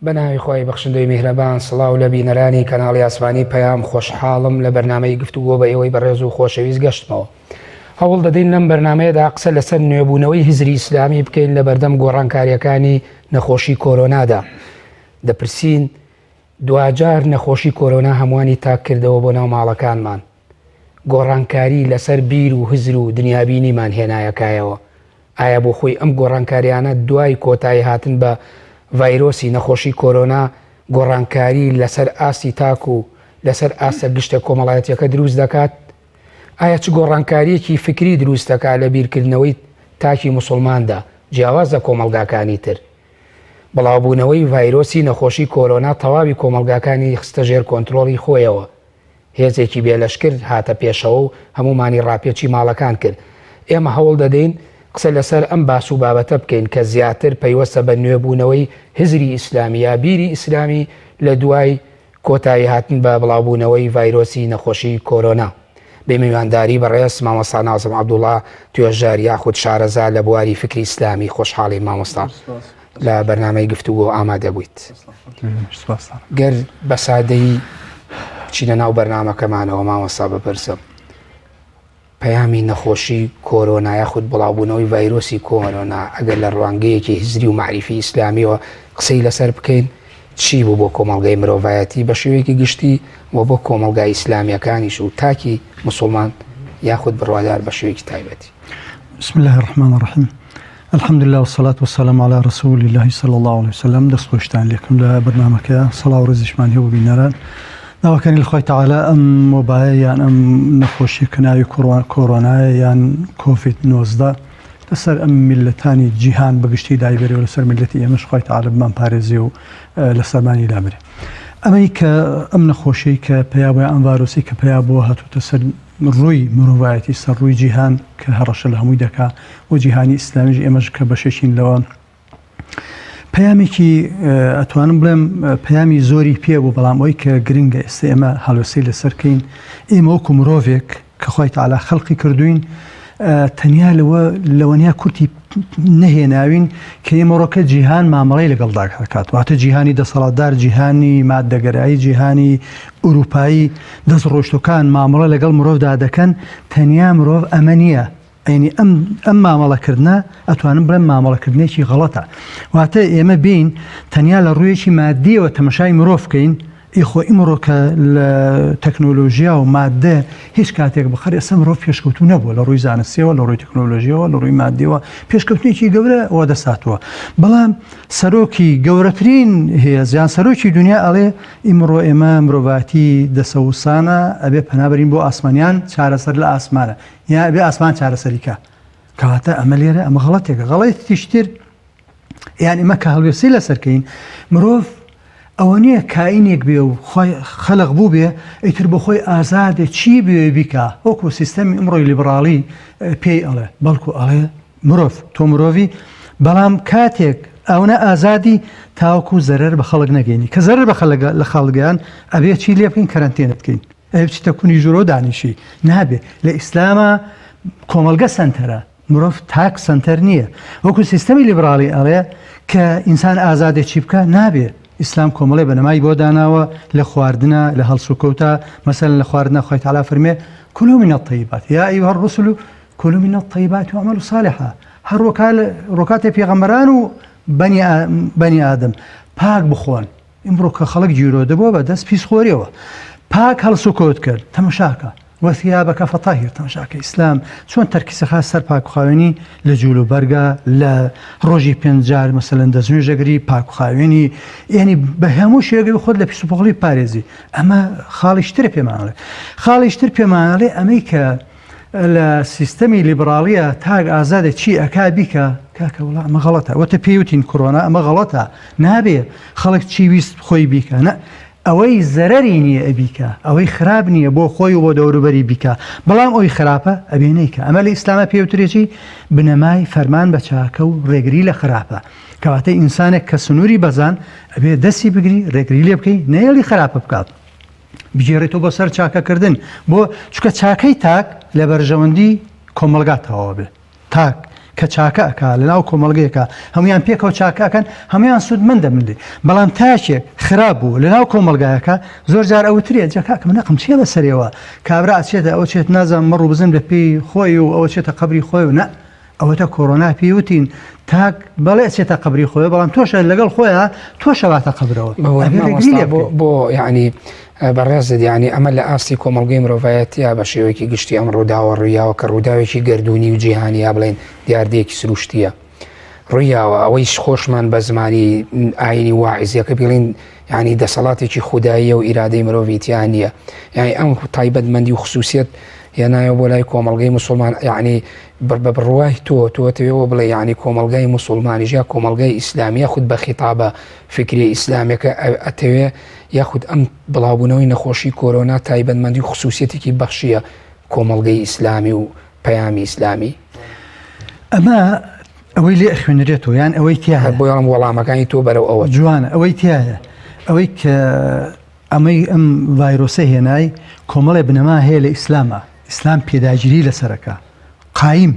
بە ناوی خوای بەخشندەی میهرەبان سڵاو لە بینەرانی کەناڵی ئاسمانی پەیام خۆشحاڵم لە بەرنامەی گفتوگۆ بە ئێوەی بەڕێز و خۆشەویست گەشتمەوە هەوڵ دەدەین لەم بەرنمەیەدا قسە لەسەر نوێبوونەوەی هزری ئیسلامی بکەین لە بەردەم گۆڕانکاریەکانی نەخۆشی کۆرۆنادا دەپرسین دواجار نەخۆشی کۆرۆنا هەمووانی تاک کردەوە بۆ ناو ماڵەکانمان گۆڕانکاری لەسەر بیر و هزر و دنیابینیمان هێنایە کایەوە. ئایا بۆ خۆی ئەم گۆڕانکاریانە دوای کۆتایی هاتن بە ڤایرۆسی نەخۆشی کۆرۆنا گۆڕانکاری لەسەر ئاستی تاک و لەسەر ئاستە گشتە کۆمەڵایەتیەکە دروست دەکات؟ ئایا چ گۆڕانکاریەکی فکری دروست دەکات لە بیرکردنەوەی تاکی موسڵماندا جیاواز لە کۆمەڵگاکانی تر؟ بڵاوبوونەوەی ڤایرۆسی نەخۆشی کۆرۆنا تەواوی کۆمەڵگاکانی خستە ژێر کۆنترۆڵی خۆیەوە. هێزێکی بێ لەشکر هاتە پێشەوە و هەموومانی ڕاپێچی ماڵەکان کرد. ئێمە هەوڵ دەدەین قسە لەسەر ئەم باس و بابەتە بکەین کە زیاتر پەیوەستە بە نوێبوونەوەی هزری ئیسلامی یا بیری ئیسلامی لە دوای کۆتایی هاتن بە بڵاوبوونەوەی ڤایرۆسی نەخۆشی کۆرۆنا. بە میوانداری بەڕێز مامۆستا نازم عەبدوڵا توێژەر یاخود شارەزا لە بواری فکری ئیسلامی خۆشحاڵین مامۆستا. لە بەرنامەی گفتوگۆ ئامادە بوویت. گەر بە سادەیی بچینە ناو بەرنامەکەمانەوە مامۆستا بپرسم پەیامی نەخۆشی کۆرۆنا یاخود بڵاوبوونەوەی ڤایرۆسی کۆرۆنا ئەگەر لە ڕوانگەیەکی هزری و مەعریفی ئیسلامیەوە قسەی لەسەر بکەین چی بوو بۆ کۆمەڵگای مرۆڤایەتی بە شێوەیەکی گشتی و بۆ کۆمەڵگای ئیسلامیەکانیش و تاکی مسلمان یاخود بڕوادار بە شێوەیەکی تایبەتی بسم الله الرحمن الرحیم الحمدللە والصلاة والسلام علی رسول اللە صلی اللە علیه وسلم دەست خۆشتان لێکم لە بەرنامەکە سڵاو ڕێزیشمان هەیە بۆ بینەران داواکاری لە خوای تەعالا ئەم وەبایە یان ئەم نەخۆشیە کە ناوی کۆرۆنایە یان کۆڤید 19 لەسەر ئەم میلەتانی جیهان بەگشتی دایبەرێ و لەسەر میلەتی ئێمەش خوای تەعالا بمان پارێزێ و لەسەرمانی لابرێ ئەمەی کە ئەم نەخۆشیەی کە پیا بووە ئەم ڤایرۆسی کە پیا بووە هاتووتە سەر ڕووی مرۆڤایەتی سەر ڕووی جیهان کە هەڕەشە لە هەمووی دەکا و جیهانی ئیسلامیش ئێمەش کە بەشێکین لەوە پەیامێکی ئەتوانم بڵێم پەیامی زۆری پێ بوو بەڵام ئەوی کە گرنگە ئێستا ئێمە هەڵوێستەی لەسەر کەین ئێمە وەکو مرۆڤێک کە خوای تەعالا خەڵقی کردوین تەنیا لەوە لەوەنیا کورتی نەهێناوین کە ئێمەڕۆکە جیهان مامەڵەی لەگەڵدا دەکات واتە جیهانی دەسەڵاتدار جیهانی مادەگەرایی جیهانی ئوروپایی دەست ڕۆشتەکان مامەڵە لەگەڵ مرۆڤدا دەکەن تەنیا مرۆڤ ئەمە نییە ئەینی ئەم ئەم مامەڵەکردە ئەتوانم بڵێم مامەڵەکردنێکی غەڵەتە واتە ئێمە بین تەنیا لە ڕوویەکی مادیەوە تەمەشای مرۆڤ بکەین ئی خۆ ئیمڕۆ کە لە تەکنۆلۆژیا و ماددە هیچ کاتێک بخەر ئێستا مرۆڤ پێشکەوتوو نەبووە لە ڕووی زانستیەوە لە ڕووی تەکنۆلۆژیەوە لە ڕووی مادیەوە پێشکەوتنێکی گەورە وەدەست هاتووە بەڵام سەرۆکی گەورەترین هێز یان سەرۆکی دنیا ئەڵێ ئیمڕۆ ئێمە مرۆڤاتی دەسەوسانە ئەبێ پەنابەرین بۆ ئاسمانیان چارەسەر لە ئاسمانە یا ئەبێ ئاسمان چارەسەری کا کەواتە ئەمە لێرە ئەمە غەڵەتێکە غەڵەتیشتر یان ئمە کە هەڵوێستی لەسەرکەین مرۆڤ ئەوە نییە کائینێک بێ و خۆی خەلق بوو بێ ئیتر بۆ خۆی ئازادێ چی بوێ بیکا وەکو سیستەمی ئمڕۆی لیبراڵی پێی ئەڵێ بەڵکو ئەڵێ مرۆڤ تۆ مرۆڤی بەڵام کاتێک ئەوەنە ئازادی تاوەکو زەرەر بە خەڵک نەگەینی کە زەرەر بە خەڵک لە خەڵگەیان ئەبێ چی لێ بکەین کەرەنتێنت بکەین ئەبێ بچیتە کونی ژوورەوە دانیشی نابێ لە ئیسلامە کۆمەڵگە سەنتەرە مرۆڤ تاک سەنتەر نییە وەکو سیستەمی لیبراڵی ئەڵێ کە ئینسان ئازادێ چی بکە نابێ ئیسلام کۆمەڵێ بنەمای بۆ داناوە لە خواردنە لە هەڵسوکەوتە مەسەلەن لە خواردنە خوای تعالی فەرمێ كلوا من الطيبات يا أيها الرسل كلوا من الطيبات واعملوا صالحا هەر ڕۆکاتێ پێغەمبەران و بەنی ئادەم پاک بخۆن ئیمڕۆ کە خەڵک گیرۆدە بووە بە دەست پیسخۆریەوە پاک هەڵسوکەوت کرد تەمەشاکە وثیابک فطهر تەمەشاکە ئیسلام چۆن تەرکیز خا سەر پاکوخاوێنی لە جول و بەرگا لە ڕۆژی پێنج جار مەسەلەن دەستنوێژەگری پاکوخاوێنی یعنی بە هەموو شێوەیەک خۆت لە پیس و پۆخڵی پارێزی ئەمە خاڵیشترە پێمانڵێ خاڵیشتر پێمانڵێ ئەمەی کە لە سیستەمی لیبراڵیە تاک ئازادە چی ئەکا بیکە کاکە وڵا ئەمە غەڵەتە وەتە پێیوتین کۆرۆنا ئەمە غەڵەتە نابێ خەڵک چی ویست خۆی بیکە نە ئەوەی زەرەری نییە ئەبیکە ئەوەی خراپ نییە بۆ خۆی و بۆ دەوروبەری بیکە بەڵام ئەوی خراپە ئەبێ نەیکە ئەمە لە ئیسلامە پێوترێکی بنەمای فەرمان بە چاکە و ڕێگری لە خراپە کەواتە ئینسانێک کە سنووری بەزان ئەبێ دەستی بگری ڕێگری لێ بکەی نەیەڵی خراپە بکات بگێڕێتەوە بۆ سەر چاکەکردن بۆ چکە چاکەی تاک لە بەرژەوەندی کۆمەڵگا تەواو بێ تاک. کە چاکە ئەکا لە ناو کۆمەڵگەیەکا هەمویان پێکەوە چاکە ئەکەن هەمویان سوودمەند دەبن لێی بەڵام تاکێک خراپ بوو لە ناو کۆمەڵگایەکە زۆر جار ئەوترێ جا کاکە من ئەقم چیە بەسەرێوە کابرا ئەچێتە ئەوە چێت نازانم مەڕ و بزن لە پێی خۆی و ئەوە چێتە قەبری خۆی و نە ئەوەتە کۆرۆنا پێی وتین تاک بەڵێ ئەچێتە قەبری خۆی بەڵام تۆشە لەگەڵ خۆیان تۆشە باتە قەبرەوە بۆ یعنی بەڕێزت یانی ئەمە لە ئاستی کۆمەڵگەی مرۆڤایەتیا بە شێوەیەکی گشتی ئەم ڕووداوە ڕوویاوە کە ڕووداوێکی گەردوونی و جیهانی یا بڵێن دیاردەیەکی سروشتیە ڕوویاوە ئەوەیش خۆشمان بە زمانی ئاینی واعزیەکە بڵین ینی دەسەڵاتێکی خوداییە و ئیرادەی مرۆڤی تیا نییە یعنی ئەم تایبەتمەندی و خصوصیت هێنایەوە بۆ لای کۆمەڵگەی مسلمان یعنی بە بڕوای تۆ تۆ تەوێەوە بڵێ یعنی کۆمەڵگای مسلمانیش یا کۆمەڵگای ئیسلامیە خود بە خیتابە فکری ئیسلامەکە ئەتەوێ یاخود ئەم بڵاوبوونەوەی نەخۆشی کۆرۆنا تایبەتمەندی و خسوسیەتێکی بەخشیە کۆمەڵگەی ئیسلامی و پەیامی ئیسلامی؟ ئەمە ئەوەی لێ ئەخوێنرێتەوە یان ئەوەی تیایە بۆ ئەم وەڵامەکانی تۆ بەرەو ئەوە جوانە ئەوەی تیایە ئەوەی کە ئەمەی ئەم ڤایرۆسە هێنای کۆمەڵێ بنەما هەیە لە ئیسلامە ئیسلام پێداگیری لەسەرەکە قایم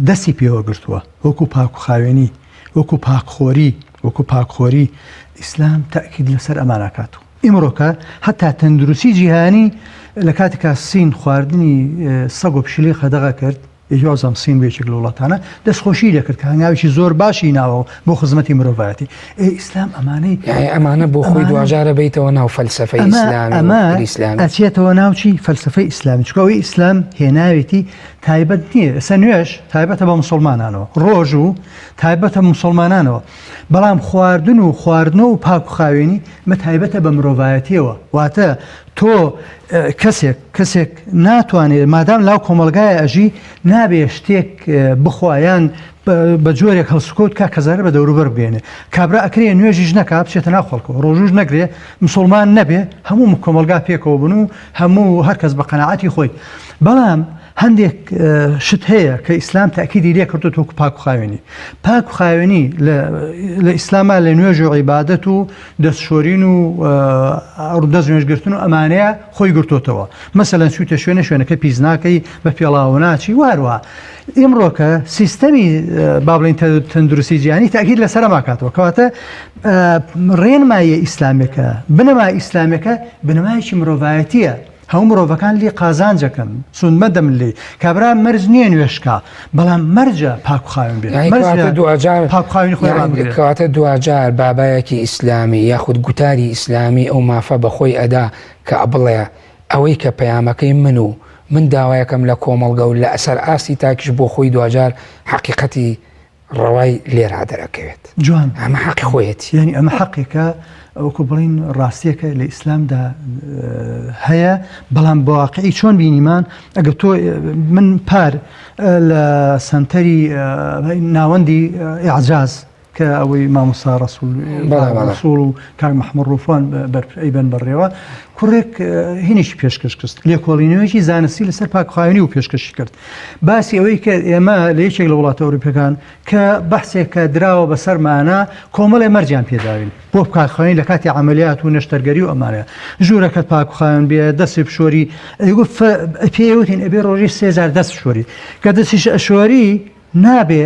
دەستی پێوە گرتووە وەکو پاک و خاوێنی وەکو پاکخۆری وەکو پاکخۆری ئیسلام تاکید لەسەر ئەماناکات و ئیمڕۆکە هەتا تەندروستی جیهانی لە کاتێکا سین خواردنی سەگ و پشیلەی قەدەغە کرد یازم سین بۆ یەکێک لە وڵاتانە دەستخۆشی لێکرد کە هەنگاوێکی زۆر باشی ناوە بۆ خزمەتی مرۆڤایەتی ئێ ئیسلام ئەمانەی یعنی ئەمانە بۆ خۆی دواجارە بیتەوە ناو فەلسفەی ئیسلام ئەمە ئەچێتەوە ناو چی فەلسفەی ئیسلامی چونکە ئەوەی ئیسلام هێناوێتی تایبەت نییە ئێستا نوێژ تایبەتە بە مسلمانانەوە ڕۆژ و تایبەتە مسلمانانەوە بەڵام خواردن و خواردنەوە و پاک و خاوێنی مە تایبەتە بە مرۆڤایەتیەوە واتە تۆ کەسێک کەسێک ناتوانێت مادام لاو کۆمەلگای ئەژی نابێ شتێک بخوایان بە جۆرێک هەڵسوکەوت کا کە زەرەر بە دەوروبەر بگەێنێ کابرا ئەکرێ نوێژیش نەکا بچێتە ناو خەڵکەوە ڕۆژوش نەگرێ مسلمان نەبێ هەموو کۆمەلگا پێکەوە بن و هەموو هەرکەس بە قەناعەتی خۆی بەڵام هەندێک شت هەیە کە ئیسلام تاکیدی لێ کردو تۆکو پاک و خاوێنی پاک و خاوێنی لە ئیسلاما لە نوێژ و عیبادەت و دەستشۆرین و دەست نوێژگرتن و ئەمانەیە خۆی گرتوتەوە مەسەلەن چوویتە شوێنە شوێنەکە پیس ناکەی بە پێڵاوە ناچی واروا ئیمڕۆکە سیستەمی با بڵێین تەندروستی جیهانی تاکید لەسەر ماکاتەوە کەواتە ڕێنماییە ئیسلامەکە بنەما ئیسلامەکە بنەمایەکی مرۆڤایەتیە هەموو مرۆڤەکان لێ قازانجەکەن سوودمەندە من لێی کابرا مەرج نییە نوێشکا بەڵام مەرجە پاک و خاوێن بێت مەرجە دواجار پاک و خاوێنی خۆی ڕابگرێت کەواتە دواجار بابایەکی ئیسلامی یاخود گوتاری ئیسلامی ئەو مافە بەخۆی ئەدا کە بڵێ ئەوەی کە پەیامەکەی من و من داوایەکەم لە کۆمەڵگە و لە سەر ئاستی تاکیش بۆ خۆی دواجار حەقیقەتی ڕەوای لێرا دەرەکەوێت. جوان. ئەمە حەقی خۆیەتی. یانی ئەمە حەقێکە وەکو بڵین ڕاستیەکە لە ئیسلامدا هەیە بەڵام بە واقعی چۆن بینیمان ئەگەر تۆ من پار لە سەنتەری ناوەندی ئیعجاز کە ئەوەی مامۆستا ڕەسوڵ ڕەسوڵ و کاک محمد ڕوفان ئەیبەن بەڕێوە کوڕێک هینێکی پێشکەش کرد لێکۆڵینەوەیەکی زانستی لەسەر پاکخاوێنی و پێشکەشی کرد باسی ئەوەی کە ئێمە لە یەکێک لە وڵاتە ئەوروپیەکان کە بەحسێک کە دراوە بەسەرمانە کۆمەڵێ مەرجیان پێداوین بۆ پاکخاوێنی لە کاتی عملیات و نەشتەرگەری و ئەمانە ژوورەکەت پاکخاوێن بێ دەستی بشۆری پێوتین ئەبێ ڕۆژی سێزار دەست شۆری کە دەستیش ئەشۆری نابێ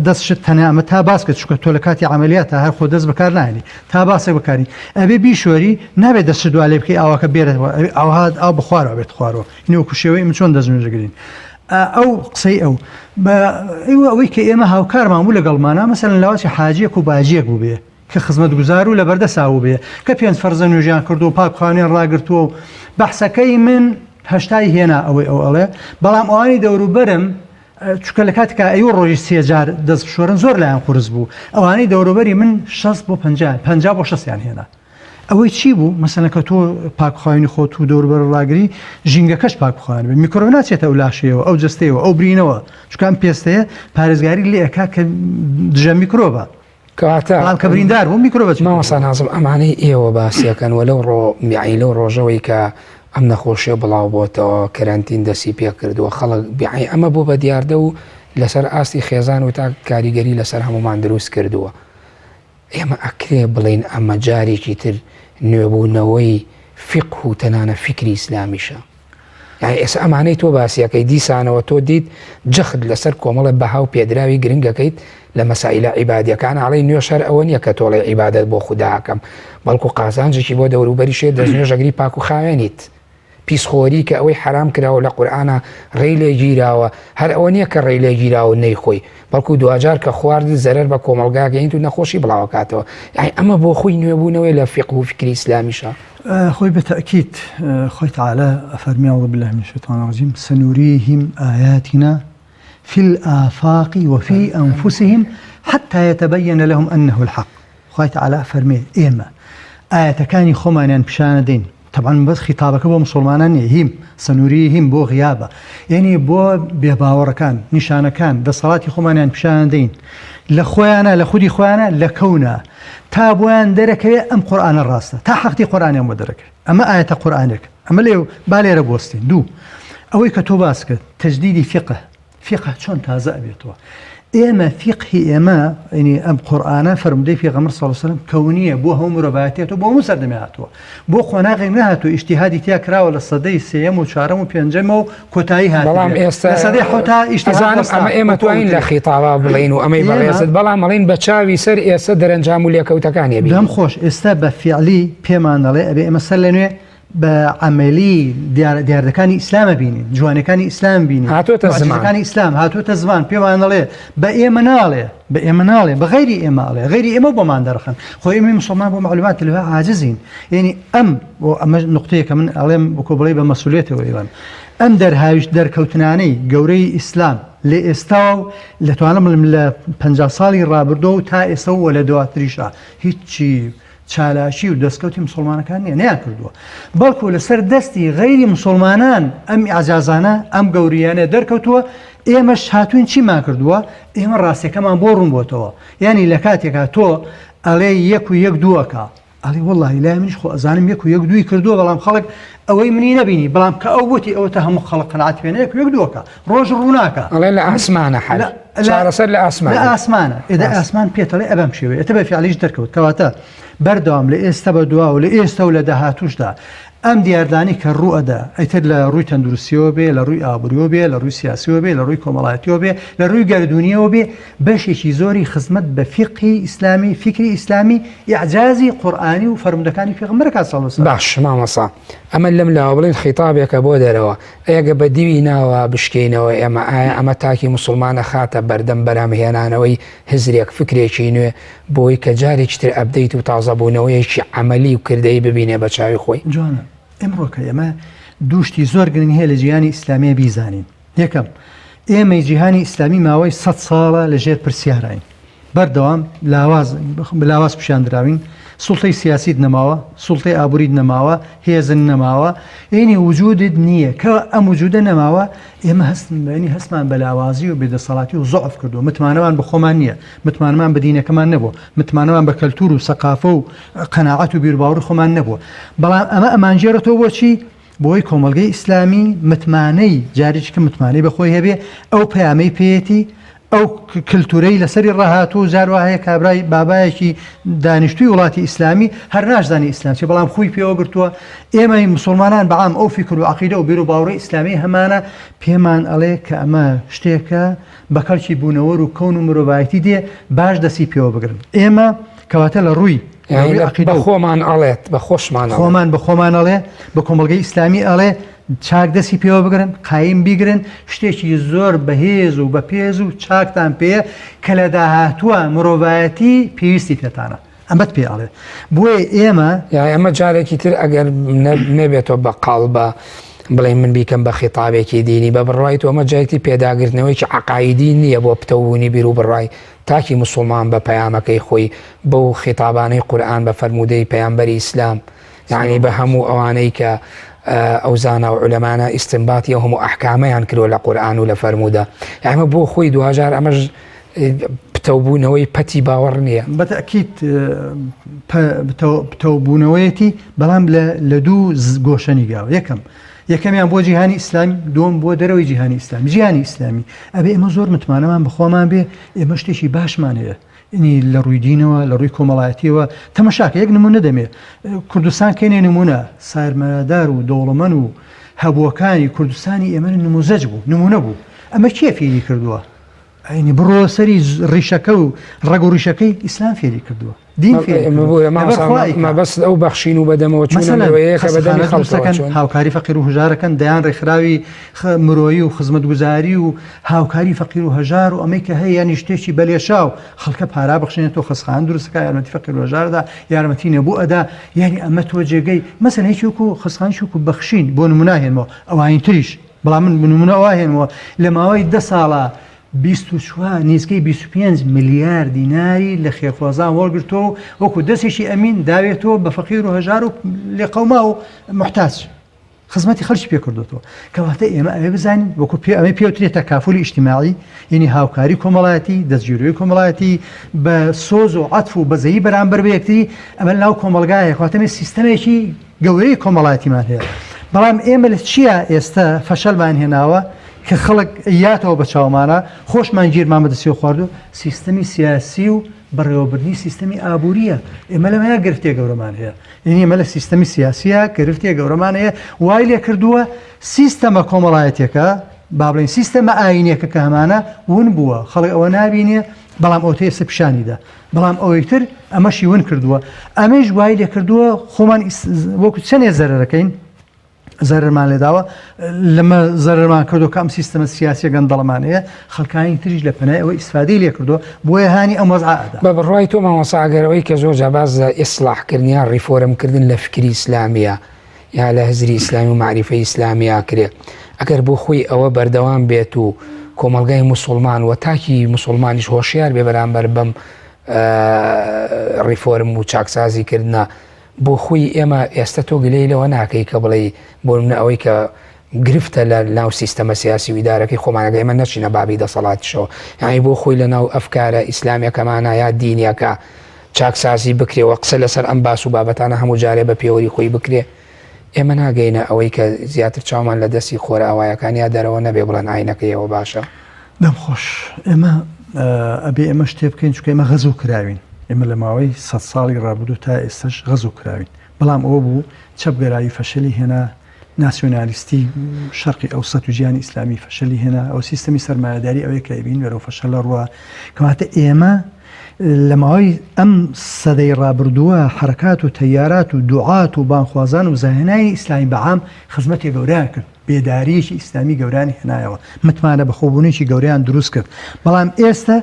دەست شت تەنیا ئەمە تا باس کرد چونکە تۆ لە کاتی عەمەلیاتا هەر خۆ دەست بەکار ناهێنی تا باسێک بەکاری ئەبێ بیشۆری نابێ دەست شت وا لێ بکەی ئاواکە بێرەوە ئەبێ ئاوها ئاو بە خوارەوە بێت خوارەوە اینە وەکو شێوەی ئێمە چۆن دەست نوێژ دەگرین ئەو قسەی ئەو بە ئەوە ئەوەی کە ئێمە هاوکارمان بوو لەگەڵمانە مەسەلەن لاواچی حاجیەک و باجیەک بوو بێ کە خزمەتگوزار و لەبەردەسا بووبێ کە پێنج فەرزە نوێژیان کردووە و پاکخانیان ڕاگرتووە و بەحسەکەی من هەشتای هێنا ئەوەی ئەو ئەڵێ بەڵام ئەوانی دەوروبەرم چونکە لە کاتێکا ئەیوە ڕۆژی سێ جار دەست بشۆرن زۆر لایان قورس بوو ئەوانەی دەوروبەری من شەست بۆ پەنجا پەنجا بۆ شەستیان هێنا ئەوەی چی بوو مەسەلەن کە تۆ پاکخاوێنی خۆت و دەوروبەر ڕاگری ژینگەکەش پاکخاوێن بێ میکرۆب ناچێتە ئەو لاشەیەوە ئەو جەستەیەوە ئەو برینەوە چونکە ئەم پێستەیە پارێزگاری لێ ئەکا کە دژە میکرۆبە کەواتە بەڵام کە بریندار بوو میکرۆبە چی مامۆستا نازم ئەمانەی ئێوە باسیەکەن و لەو ڕۆ یعنی لەو ڕۆژەوەی کە ئەم نەخۆشیە بڵاو بۆتەوە کەرەنتین دەسی پێ کردووە خەڵک بیعی ئەمە بۆ بە دیاردە و لەسەر ئاستی خێزان و تا کاریگەری لەسەر هەمومان دروست کردووە ئێمە ئەکرێ بڵین ئەمە جارێکی تر نوێبوونەوەی فیقه و تەنانە فیکری ئیسلامیشە. یانی ئێستا ئەمانەی تۆ باسیەکەی دیسانەوە تۆ دیت جەخت لەسەر کۆمەڵە بەها و پێدراوی گرنگەکەیت لە مەسائیلە عیبادیەکان ئەڵێی نوێژ هەر ئەوە نییە کە تۆڵەی عیبادەت بۆ خودا ئەکەم بەڵکو قازانجێکی بۆ دەوروبەریش هەیە دەستنوێژەگری پاک و خاوێنیت پیسخۆری کە ئەوەی حەرام کراوە لە قورئانا ڕێی لێ گیراوە هەر ئەوە نییە کە ڕێی لێ گیراوە نەیخۆی بەڵکو دواجار کە خواردت زەرەر بە کۆمەڵگا گەیەنیت و نەخۆشی بڵاوەکاتەوە یانی ئەمە بۆ خۆی نوێبوونەوەی لە فیقه و فیکری ئیسلامیشە. خۆی بە تەئکید خوای تعالی ئەفەرمێ اعوذ باللە من الشیطان الرجیم سنریهم آیاتنا فی الآفاق وفی انفسهم حتی یتبین لهم انه الحق خوای تعالی ئەفەرمێ ئێمە ئایەتەکانی خۆمانیان پیشانەدەین تەبعەن بەس خیتابەکە بۆ مسوڵمانان نیە هیم سنوریهم بۆ غیابە یعنی بۆ بێباوەڕەکان نیشانەکان دەسەڵاتی خۆمانیان پیشانەدەین لە خۆیانە لە خودی خۆیانە لە کەونە تا بۆیان دەرەکەوێ ئەم قورئانە ڕاستە تا حەقی قورئانیان بۆ دەرەکەوێ ئەمە ئایەتە قورئانێک ئەمە لێ با لێرە بوەستین دوو ئەوەی کە تۆ باس کرد تەجدیدی فیقە فیقە چۆن تازە ئەبێتەوە ئێمە فیقهی ئێمە ینی ئەم قورئانە فەرمودەی پێغەمبەر صلی الله علیه و سلم کەونیە بۆ هەموو مرۆڤایەتیەتەوە بۆ هەموو سەردەمێ هاتووە بۆ قۆناغێک نەهاتوو ئیجتیهادی تیا کراوە لە سەدەی سێیەم و چوارەم و پێنجەمە و کۆتایی هاتبێ بەڵام ئێستا لە سەدەی حەوتا ئیجتیهاد ئەزانم وەستا ئەمە ئێمە وەکو توانین لە ئەوترێ. خیتابا بڵێین و ئەمەی ئێمە بەڕێزت بەڵام ئەڵێین بە چاوی سەر ئێستا دەرەنجام و لێکەوتەکانی دەم ئەبینین. خۆش ئێستا بە فیعلی پێمان دەڵێ ئەبێ ئێمە سەر لە نوێ بە عەمەلی دیاردەکانی ئیسلام بینین جوانەکانی ئیسلام بینین هاتۆتە زمان معجزەکانی ئیسلام هاتۆتە زمان پێمان دەڵێ بە ئێمە ناڵێ بە ئێمە ناڵێ بە غەیری ئێمە ئەڵێ غەیری ئێمە بۆمان دەرخەن خۆ ئێمەی مسوڵمان بۆ معلومات لەوە عاجزین یعنی ئەم بۆ ئەمە نقطەیەکە من ئەڵێم بکۆ بڵێ بە مەسئولیەتەوە ئەیڵێم ئەم دەرهاویشت دەرکەوتنانەی گەورەی ئیسلام لە ئێستا و لە توانم بڵێم لە 50 ساڵی ڕابردوو و تا ئێستا و لە دواتریشا هیچی چالاکی و دەستکەوتی مسلمانەکان نییە نیان کردووە بەڵکو لەسەر دەستی غەیری مسلمانان ئەم ئیعجازانە ئەم گەوریانە دەرکەوتووە ئێمەش هاتوین چیمان کردووە ئێمە ڕاستیەکەمان بۆ ڕوون بۆتەوە یعنی لە کاتێکا تۆ ئەڵێ یەک و یەک دووەکە ئەڵێ وەڵاهی لای منیش خۆ ئەزانم یەک و یەک دووی کردووە بەڵام خەڵک ئەوەی منی نەبینی بەڵام کە ئەو وتی ئەوە تا هەموو خەڵک قەناعەت پێ یەک و یەک دووەکە ڕۆژ ڕووناکە ئەڵێ لە ئاسمانە حەل چارەسەر لە ئاسمانە لە ئاسمانە ئێدا ئاسمان پێتەڵێ ئەبەم شێوەیە ئێتە بە فیعلیش دەرکەوت کەواتە بەردەوام لە ئێستا بە دوا و لە ئێستا و لە داهاتووشدا ئەم دیاردانەی کە ڕوو ئەدا ئیتر لە ڕووی تەندروستیەوە بێ لە ڕووی ئابووریەوە بێ لە ڕووی سیاسیەوە بێ لە ڕووی کۆمەڵایەتیەوە بێ لە ڕووی گەردوونیەوە بێ بەشێکی زۆری خزمەت بە فیقهی ئیسلامی فیکری ئیسلامی ئیعجازی قورئانی و فەرموودەکانی پێغەمبەر ئەکات صلی اللە علیە وسلم. باش مامۆستا ئەمە لەم لاوە بڵێین خیتابێکە بۆ دەرەوە ئەگە بە دیوی ناوە بشکێینەوە ئێمە ئایا ئەمە تاکی موسڵمان ئەخاتە بەردەم بەرهەمهێنانەوەی هزرێک فکرێکی نوێ بۆی کە جارێکی تر update و تازەبوونەوەیەکی عەمەلی و کردەیی ببینێ بە چاوی خۆی؟ جوانە ئمڕۆکە ئێمە دوو شتی زۆر گرنگ هەیە لە جیهانی ئیسلامیە بیزانین یەکەم، ئێمەی جیهانی ئیسلامی ماوەی سەد ساڵە لە ژێر پرسیاراین. بەردەوام لاواز لاواز پیشان دراوین. سوڵتەی سیاسیت نەماوە، سوڵتەی ئابووریت نەماوە، هێزت نەماوە، یەنی وجودت نییە. کە ئەم وجودە نەماوە، ئێمە هەست یەنی هەستمان بە لاوازی و بێدەسەڵاتی و زوعف کردووە. متمانەمان بە خۆمان نییە، متمانەمان بە دینەکەمان نەبووە، متمانەمان بە کەلتوور و سەقافە و قەناعەت و بیروباوەڕی خۆمان نەبووە. بەڵام ئەمە ئەمانگێڕێتەوە بۆ چی؟ بۆی کۆمەڵگەی ئیسلامی متمانەی جارێکی کە متمانەی بە خۆی هەبێ ئەو پەیامەی پێیەتی ئەو کللتورەی لەسەری ڕاهاتوو جار وا هەیە کابرای بابایەکی دانیشتوی وڵاتی ئیسلامی هەر ناشزانی ئیسلام چیە بەڵام خوی پێوە گرتووە ئێمەی مسلمانان بەعام ئەو فیکر و عقیدە و بیر و باوەڕی ئیسلامی هەمانە پێمان ئەڵێ کە ئەمە شتێکە بە کەڵکی بوونەوەر و کەون و مرۆڤایەتی دێ باش دەسی پێوە بگرن ئێمە کەواتە لە ڕووی بە خۆمان ئەڵێت بە خۆشمان خۆمان بە خۆمان ئەڵێ بە کۆمەڵگەی ئیسلامی ئەڵێ چاک دەستی پێوە بگرن قایم بیگرن شتێکی زۆر بەهێز و بەپێز و چاکتان پێیە کە لە داهاتووە مرۆڤایەتی پێویستی پێتانە ئەمەت پێ ئەڵێ بۆیە ئێمە یا ئەمە جارێکی تر ئەگەر نەبێتەوە بە قاڵبە بڵێ من بیکەم بە خیتابێکی دینی بە بڕوای تۆ ئەمە جایتی پێداگرتنەوەیکی عقایدی نییە بۆ پتەوبوونی بیر و بڕای تاکی موسوڵمان بە پەیامەکەی خۆی بەو خیتابانەی قورئان بە فەرموودەی پەیامبەری ئیسلام یعنی بە هەموو ئەوانەی کە ئەو زانا و عولەمانە ئیستنباتی ئەو هەموو ئەحکامەیان کردوە لە قورئان و لە فەرموودە ئەمە بۆ خۆی دواجار ئەمەش پتەوبوونەوەی پەتی باوەڕ نییە. بە تەئکید پتەوبوونەوەیەتی بەڵام لە دوو گۆشەنیگاوە یەکەم یەکەمیان بۆ جیهانی ئیسلامی دووەم بۆ دەرەوەی جیهانی ئیسلامی جیهانی ئیسلامی ئەبێ ئێمە زۆر متمانەمان بەخۆمان بێ ئێمە شتێکی باشمان هەیە ینی لە ڕووی دینەوە لە ڕووی کۆمەڵایەتیەوە تەمەشاکە یەک نمونە دەمێ کوردستان کەینێ نمونە سارمەدار و دەوڵەمەن و. هەبووەکانی کوردستانی ئێمە نموزەج بوو، نمونە بوو. ئەمە کێ فێری کردووە؟ ئەینی بڕۆ سەری ڕیشەکە و ڕەگ و ڕیشەکەی ئیسلام فێری کردووە. دین فێری کردووە. لەبەر خوا ئەیکا. مەبەست ئەو بەخشین و بەدەمەوە چوونە مەسەلەن مرۆیەیە کە بەدەمی خەستەخانە دروست خەڵکەوە دەکەن، چوون. هاوکاری فەقیر و هەژارەکەن، دەیان ڕێکخراوی مرۆیی و خزمەتگوزاری و هاوکاری فەقیر و هەژار و ئەمەی کە هەیە یانی شتێکی بەلێشاو خەڵکە پارا بخشێنێتەوە خەستخانە دروست دەکا یارمەتی فەقیر و هەژار ئەدا یارمەتی نەبوو ئەدا یانی ئەمە تۆ جێگەی مەسەلەن یەکی وەکو خەستخانەیەکی وەکو بەخشین بۆ نمونە هێنمەوە ئەوانی تریش بەڵام من نمونە ئەوە هێنمەوە لە ماوەی دە ساڵە 24 نزیکەی 25 ملیار دیناری لە خێرخوازان وەرگرتووە و وەکو دەستێکی ئەمین داوێتەوە بە فەقیر و هەژار و لێقەوماو و موحتاج. خزمەتی خەڵکی پێ کردۆتەوە کەواتە ئێمە ئەوێ بزانین وەکو پێ ئەمەی پێوترێت تەکافولی ئیجتیماعی یعنی هاوکاری کۆمەڵایەتی دەستگیرۆی کۆمەڵایەتی بە سۆز و عەتف و بەزەیی بەرامبەر بە یەکتری ئەمە ناو کۆمەڵگایە کەواتە ئێمە سیستەمێکی گەورەی کۆمەڵایەتیمان هەیە بەڵام ئێمە لە چیا ئێستا فەشەلمان هێناوە کە خەڵک یاتەوە بە چاومانە خۆشمان گیرمان بەدەستیەوە خواردو سیستەمی سیاسی و بەڕێوەبردنی سیستەمی ئابووریە ئێمە لەمەیا گرفتێ گەورەمان هەیە یەنی ئێمە لە سیستەمی سیاسیە گرفتێ گەورەمان هەیە وای لێ کردووە سیستەمە کۆمەڵایەتیەکە با بڵێین سیستەمە ئاینیەکە کە هەمانە ون بووە خەڵک ئەوە نابینێ بەڵام ئەوتە ئێستا پیشانی دا بەڵام ئەوەی تر ئەمەشی ون کردووە ئەمەیش وای لێ کردووە خۆمان وەکو چەنێ زەرەرەکەین زەرەرمان لێداوە لەمە زەرەرمان کردو کە ئەم سیستەمە سیاسیە گەندەڵەمان هەیە خەڵکانی تریش لە پەنای ئەوە ئیسفادەی لێ کردووە بۆیە هانی ئەم وەزعە ئەدا. بە بڕوای تۆ مامۆستا ئەگەر ئەوەی کە زۆر جار باس لە ئیسڵاح کردن یان ڕیفۆرم کردن لە فکری ئیسلامیە یا لە هزری ئیسلامی و مەعریفەی ئیسلامی ئەکرێ ئەگەر بۆ خۆی ئەوە بەردەوام بێت و کۆمەڵگای موسوڵمان و تاکی موسوڵمانیش هۆشیار بێ بەرامبەر بەم ڕیفۆرم و چاکسازی کردنە بۆ خۆی ئێمە ئێستە تۆ گلەی لەوە ناکەی کە بڵێی بۆ نمونە ئەوەی کە گرفتە لە ناو سیستەمە سیاسی و ئیدارەکەی خۆمان ئەگەر ئێمە نەچینە بابی دەسەڵاتیشەوە یانی بۆ خۆی لە ناو ئەفکارە ئیسلامیەکەمانە یا دینیەکە چاکسازی بکرێ و قسە لەسەر ئەم باس و بابەتانە هەموو جارێ بە پێوەری خۆی بکرێ ئێمە ناگەینە ئەوەی کە زیاتر چاومان لە دەستی خۆرئاوایەکان یا دەرەوە نەبێ بڵێن ئاینەکەی ئەوە باشە. دەم خۆش ئێمە ئەبێ ئێمە شتێ بکەین چونکە ئێمە غەزوو کراوین ئێمە لە ماوەی سە ساڵی ڕابردوو تا ئێستش غەزوو کراوین بەڵام ئەوە بوو چەپگەرایی فەشەلی هێنا ناسیۆنالیستی شەرقی ئەوسەت و جیهانی ئیسلامی فەشەلی هێنا ئەو سیستەمی سەرمایەداری ئەوەیە کە ئەیبین بەرەو فەشەل ئەڕوا کەواتە ئێمە لە ماوەی ئەم سەدەی ڕابردووە حەرەکات و تەیارات و دوعات و بانخوازان و زاهێنانی ئیسلامی بەعام خزمەتی گەورەیان کرد بێداریەکی ئیسلامی گەورەیان هێنایەوە، متمانە بەخۆبوونێکی گەورەیان دروست کرد، بەڵام ئێستا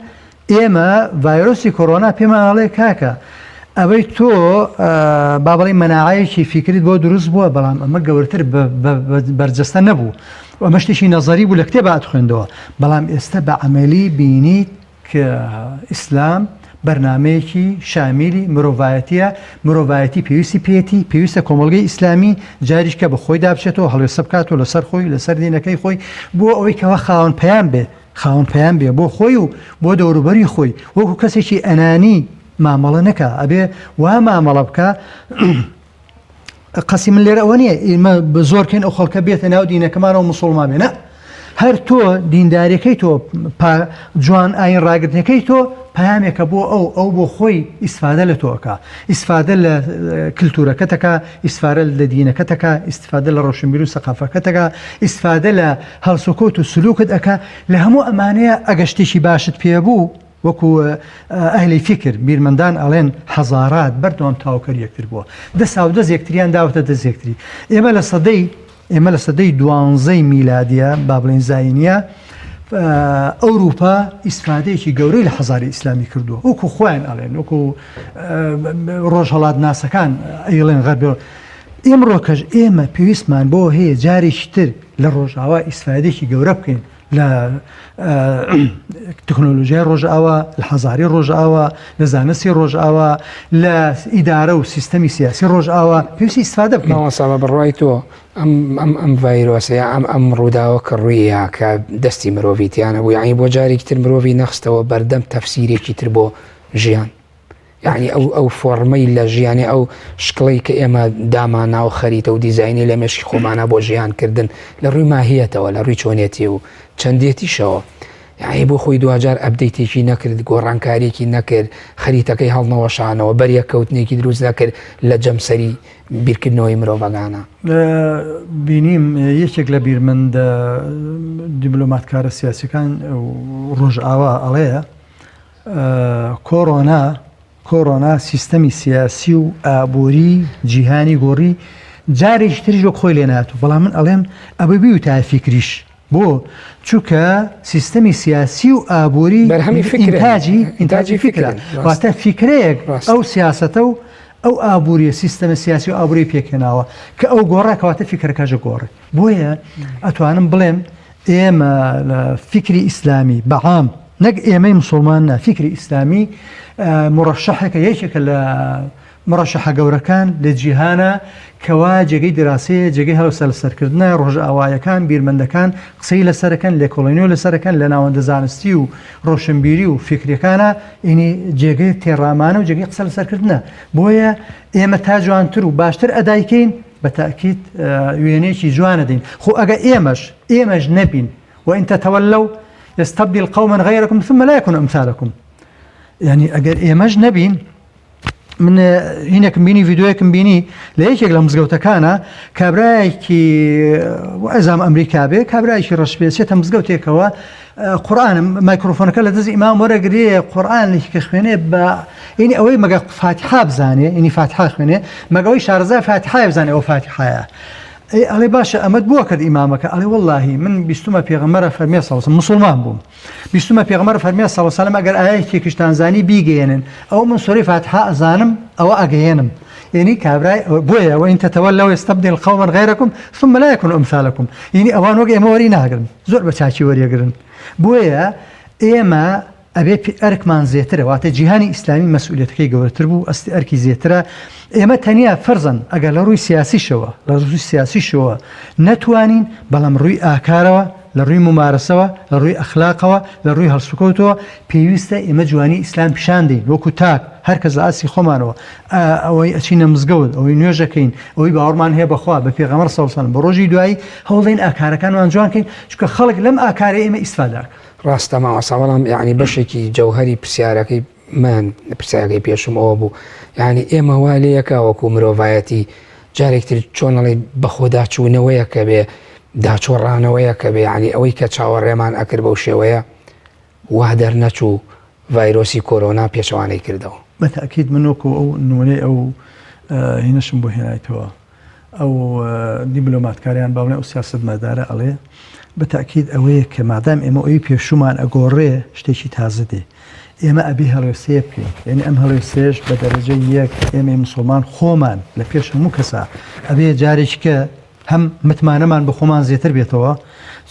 ئێمە ڤایرۆسی کۆرۆنا پێمان ئەڵێ کاکە ئەوەی تۆ با بڵێ مەناعەیەکی فیکریت بۆ دروست بووە بەڵام ئەمە گەورەتر بەرجەستە نەبوو ئەمە شتێکی نەزەری بوو لە کتێبا ئەتخوێندەوە بەڵام ئێستا بە عەمەلی بینیت کە ئیسلام بەرنامەیەکی شامیلی مرۆڤایەتیە، مرۆڤایەتی پێویستی پێیەتی، پێویستە کۆمەڵگەی ئیسلامی جاریشکە بە خۆیدا بچێتەوە هەڵوێستە بکات و لەسەر خۆی لەسەر دینەکەی خۆی بۆ ئەوەی کەوا خاوەن پەیام بێ خاوەن پەیام بێ بۆ خۆی و بۆ دەوروبەری خۆی وەکو کەسێکی ئەنانی مامەڵە نەکا ئەبێ وا مامەڵە بکا قەسی من لێرە ئەوە نییە ئێمە زۆرکەین ئەو خەڵکە بێتە ناو دینەکەمانەوە مسلمان بێ نە هەر تۆ دینداریەکەی تۆ جوان ئاین ڕاگرتنەکەی تۆ پامێکە بۆ ئەو ئەو بۆ خۆی ئیسفادە لە تۆکە ئیسفادە لە کللتورەکەتەکە ئیسفارە لە دینەکەتەکە ئیسفادە لە ڕۆشنبیر و سەقافەکەتەکە ئیسفادە لە هەڵسوکەوت و سلوکت ئەکا لە هەموو ئەمانەیە ئەگە شتێکی باشت پێبوو وەکو ئەهلی فیکر، بیرمەندان ئەڵێن حەزارات بەردەوام تەواوکەری یەکتر بووە. دەساودەست یەکتریان داوەتە دەست یەکتری. ئێمە لە سەدەی ئێمە لە سەدەی دوانزەی میلادیە با بڵێین زایینیە ئەوروپا ئیسفادەیەکی گەورەی لە حەزاری ئیسلامی کردووە. وەکو خۆیان ئەڵێن وەکو ڕۆژهەڵات ناسەکان ئەیڵێن غەرب ئێمڕۆکەش ئێمە پێویستمان بۆ هەیە جارێکی تر لە ڕۆژاوا ئیسفادێکی گەورە بکەین لە تەکنۆلۆژیای ڕۆژئاوا، لە حەزاری ڕۆژئاوا، لە زانستی ڕۆژئاوا، لە ئیدارە و سیستەمی سیاسی ڕۆژئاوا پێویستی ئیسفادە بکەین. مامۆستا بە بڕوای تۆ ئەم ئەم ئەم ڤایرۆسە یا ئەم ئەم ڕووداوە کە ڕووییا کە دەستی مرۆڤی تیا نەبوو یانی بۆ جارێکی تر مرۆڤی نەخستەوە بەردەم تەفسیرێکی تر بۆ ژیان یعنی ئەو ئەو فۆڕمەی لە ژیانی ئەو شکڵی کە ئێمە دامانا و خەریتە و دیزاینی لە مێشکی خۆمانە بۆ ژیان کردن لە ڕووی ماهیەتەوە لە ڕووی چۆنێتی و چەندێتیشەوە. یعنی بۆ خۆی دواجار update ێکی نەکرد، گۆڕانکاریەکی نەکرد، خەریتەکەی هەڵنەوەشانەوە، بەریەککەوتنێکی دروست نەکرد لە جەمسەری بیرکردنەوەی مرۆڤەکانە. بینیم یەکێک لە بیرمەندە دیبلۆماتکارە سیاسیەکان ڕۆژئاوا ئەڵێ کۆرۆنا کۆرۆنا سیستەمی سیاسی و ئابووری جیهانی گۆڕی جارێکی تریش وەک خۆی لێ ناتوو بەڵام من ئەڵێم ئەبێ بیوتایە فیکریش بۆ؟ چونکە سیستەمی سیاسی و ئابووری بەرهەمی فیکرە ئینتاجی ئینتاجی فیکرە واتە فیکرەیەک ئەو سیاسەتە و ئەو ئابووریە سیستەمە سیاسی و ئابووری پێکهێناوە کە ئەو گۆڕا کەواتە فیکرەکەش گۆڕێ بۆیە ئەتوانم بڵێم ئێمە لە فیکری ئیسلامی بەعام نەک ئێمەی مسلمان نا فیکری ئیسلامی مڕەشەحێکە یەکێکە لە مڕەشەحە گەورەکان لە جیهانا کەوا جێگەی دراسەیە، جێگەی هەڵوێستە لەسەرکردنە، ڕۆژئاوایەکان، بیرمەندەکان قسەی لەسەرەکەن، لێکۆڵینەوە لەسەرەکەن لە ناوەندە زانستی و ڕۆشنبیری و فیکریەکانا، ئینی جێگەی تێڕامانە و جێگەی قسە لەسەرکردنە. بۆیە ئێمە تا جوانتر و باشتر ئەدای کەین بە تەئکید وێنەیەکی جوان ئەدەین. خۆ ئەگە ئێمەش ئێمەش نەبین، وان تتولوا یستبدل قوما غیرکم ثم لا یکونوا امثالکم، یانی ئەگەر ئێمەش نەبین من هینێکم بینی ڤیددیوەکم بینی لە یەکێک لە مزگەوتەکانە کابراایەکی ئەزام ئەمریکا بێ کابراایکی ڕەشپێچێتە مزگەوتێکەوە قورآن مایکرۆفۆنەکە لە دەست ئیمام وەرەگرێ قورآن کە خوێنێ بە اینی ئەوەی مەگە فاتحا بزانێ اینی فاتحا خوێنێ مەگەوەی شارەزا فاتحای بزانێ ئەو فاتحایە ئەی ئەڵێ باشە ئەمەت بووە کرد ئیمامەکە ئەڵێ واللهی من بیستمە پێغەمبەرە فەرمیێ سەڵسم مسلمان بووم بیستومە پێغەمبەر فەرمی صلی اللە علیە وسلم ئەگەر ئایەتێکیشتان زانی بیگەیەنن ئەوە من سورەی فاتحە ئەزانم ئەوە ئەگەیەنم یعنی کابرای بۆیە وإن تتولوا يستبدل قوما غيركم ثم لا يكونوا أمثالكم یعنی ئەوان وەک ئێمە وەری ناگرن زۆر بە چاکی وەریەگرن بۆیە ئێمە ئەبێ ئەرکمان زێترە واتە جیهانی ئیسلامی مەسئولیەتەکەی گەورەتر بوو ئەستی ئەرکی زێترە ئێمە تەنیا فەرزەن ئەگەر لە ڕووی سیاسیشەوە لە ڕووی سیاسیشەوە نەتوانین بەڵام ڕووی ئاکارەوە لە ڕووی مومارەسەوە، لە ڕووی ئەخلاقەوە، لە ڕووی هەڵسوکەوتەوە پێویستە ئێمە جوانی ئیسلام پیشان دەین وەکو تاک، هەر کەس لە ئاستی خۆمانەوە، ئەوەی ئەچینە مزگەوت، ئەوەی نوێژ ئەکەین، ئەوەی باوەڕمان هەیە بە خوا، بە پێغەمبەر صلی اللە علیە وسلم، بە ڕۆژی دوایی، هەوڵ دەین ئاکارەکانمان جوان کەین، چونکە خەڵک لەم ئاکارەی ئێمە ئیستفادە ئەکا. ڕاستە مامۆستا، بەڵام یەعنی بەشێکی جەوهەری پرسیارەکەی من پرسیارەکەی پێشم ئەوە بوو یعنی ئێمە وا لێیەکە وەکو مرۆڤایەتی جارێکتر چۆن ئەڵێ بەخۆداچوونەوەیەکە بێ داچۆڕانەوەیەکە بێ یعنی ئەوەی کە چاوەڕێمان ئەکرد بەو شێوەیە وا دەرنەچوو ڤایرۆسی کۆرۆنا پێچەوانەی کردەوە. بە تەئکید من وەکو ئەو نمونەی ئەو هینەشم بۆ هێنایتەوە ئەو دیبلۆماتکارە یان با بڵێین ئەو سیاسەتمەدارە ئەڵێ بە تەئکید ئەوەیە کە مادام ئێمە ئەوی پێشوومان ئەگۆڕێ شتێکی تازە دێ ئێمە ئەبێ هەڵوێستەیە بکەین یعنی ئەم هەڵوێستەیەش بە دەرەجەی یەک ئێمەی مسلمان خۆمان لە پێش هەموو کەسا ئەبێ جارێکی کە هەم متمانەمان بە خۆمان زیاتر بێتەوە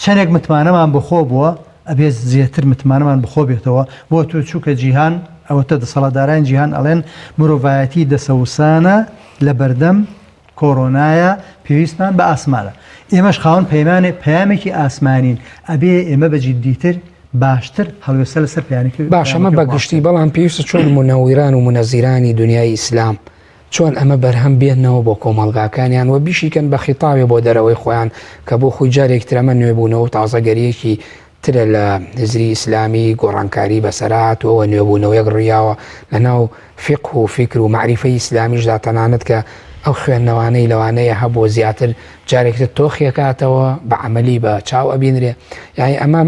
چەندێک متمانەمان بەخۆ بووە ئەبێ زیاتر متمانەمان بەخۆ بێتەوە بۆ تۆ چووکە جیهان ئەوەتە دەسەڵاتدارانی جیهان ئەڵێن مرۆڤایەتی دەسەوسانە لە بەردەم کۆرۆنایە پێویستمان بە ئاسمانە ئێمەش خاوەن پەیمانێ پەیامێکی ئاسمانین ئەبێ ئێمە بە جیدیتر باشتر هەڵوێستە لەسەر پەیانەکە باشە ئەمە بە گشتی بەڵام پێویستە چۆن مونەویران و مونەزیرانی دنیای ئیسلام چۆن ئەمە بەرهەم بێنەوە بۆ کۆمەڵگاکانیان و بیشیکەن بە خیتاوێ بۆ دەرەوەی خۆیان کە بۆ خۆی جارێک تر ئەمە نوێبوونەوە و تازەگەریەکی ترە لە هزری ئیسلامی گۆڕانکاری بەسەرا هاتووە و نوێبوونەوەیەک ڕوویاوە لەناو فیقه و فیکر و مەعریفەی ئیسلامیشدا تەنانەت کە ئەو خوێندنەوانەی لەوانەیە هەبووە زیاتر جارێکتر تۆخیەکاتەوە بە عەمەلی بە چاو ئەبینرێ یانی ئەمە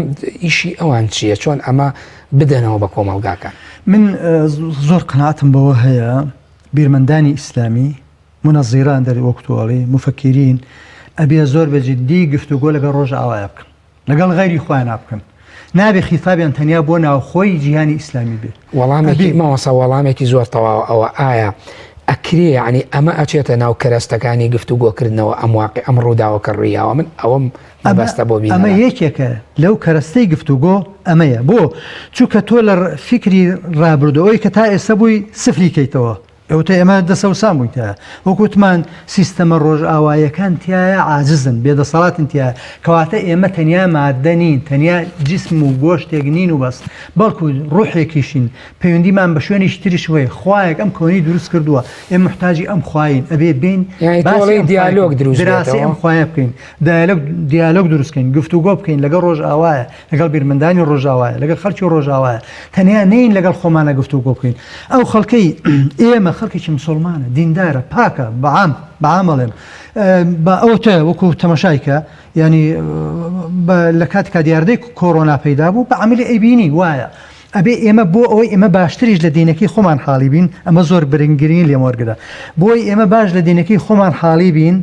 ئیشی ئەوان چییە چۆن ئەمە بدەنەوە بە کۆمەڵگاکان؟ من زۆر قەناعەتم بەوە هەیە بیرمەندانی ئیسلامی مونەزیران دەر وەک تۆ ئەڵێی موفەکیرین ئەبێ زۆر بە جدی گفتوگۆ لەگەڵ ڕۆژئاوایا بکەن لەگەڵ غەیری خۆیانا بکەن نابێ خیتابیان تەنیا بۆ ناوخۆی جیهانی ئیسلامی بێ. وەڵامێکی مامۆستا وەڵامێکی زۆر تەواوە ئەوە ئایا ئەکرێ یعنی ئەمە ئەچێتە ناو کەرەستەکانی گفتوگۆکردنەوە ئەم واقع ئەم ڕووداوە کە ڕوویاوە من ئەوەم مەبەستە بۆ بینەران. ئەمە یەکێکە لەو کەرەستەی گفتوگۆ ئەمەیە بۆ چونکە تۆ لە فیکری ڕابردوو ئەوەی کە تا ئێستا بووی سفری کەیتەوە. ئەوتە ئێمە دەسەوسان بووین تایە وەک وتمان سیستەمە ڕۆژئاواییەکان تایە عاجزن بێدەسەڵاتن تایە کەواتە ئێمە تەنیا مادە نین تەنیا جسم و گۆشتێک نین و بەس بەڵکو ڕوحێکیشین پەیوەندیمان بە شوێنێکی تریش هەیە خوایەک ئەم کۆنی دروست کردووە ئێمە محتاجی ئەم خواین ئەبێ بین یانی تۆ باسی ئەڵێی ئەم خوایە دیالۆگ بکەین دروست دراسی بێتەوە ئەم خوایە بکەین دیالۆگ دیالۆگ دروست کەین گفتوگۆ بکەین لەگەڵ ڕۆژئاوایە لەگەڵ بیرمەندانی ڕۆژاوایە، لەگەڵ خەڵکی ڕۆژاوایە، تەنیا نەیین لەگەڵ خۆمانا گفتوگۆ بکەین. ئەو خەڵکەی ئێمە خەڵکێکی مسوڵمانە، دیندارە، پاکە، بە عام، بە عام ئەڵێم. بە ئەوتە وەکو تەمەشای کە، یانی بە لە کاتێکا دیاردەی کۆرۆنا پەیدا بوو، بە عەمەلی ئەیبینی وایە. ئەبێ ئێمە بۆ ئەوەی ئێمە باشتریش لە دینەکەی خۆمان حاڵی بین، ئەمە زۆر برنگرین لێم وەرگرە، بۆی ئێمە باش لە دینەکەی خۆمان حاڵی بین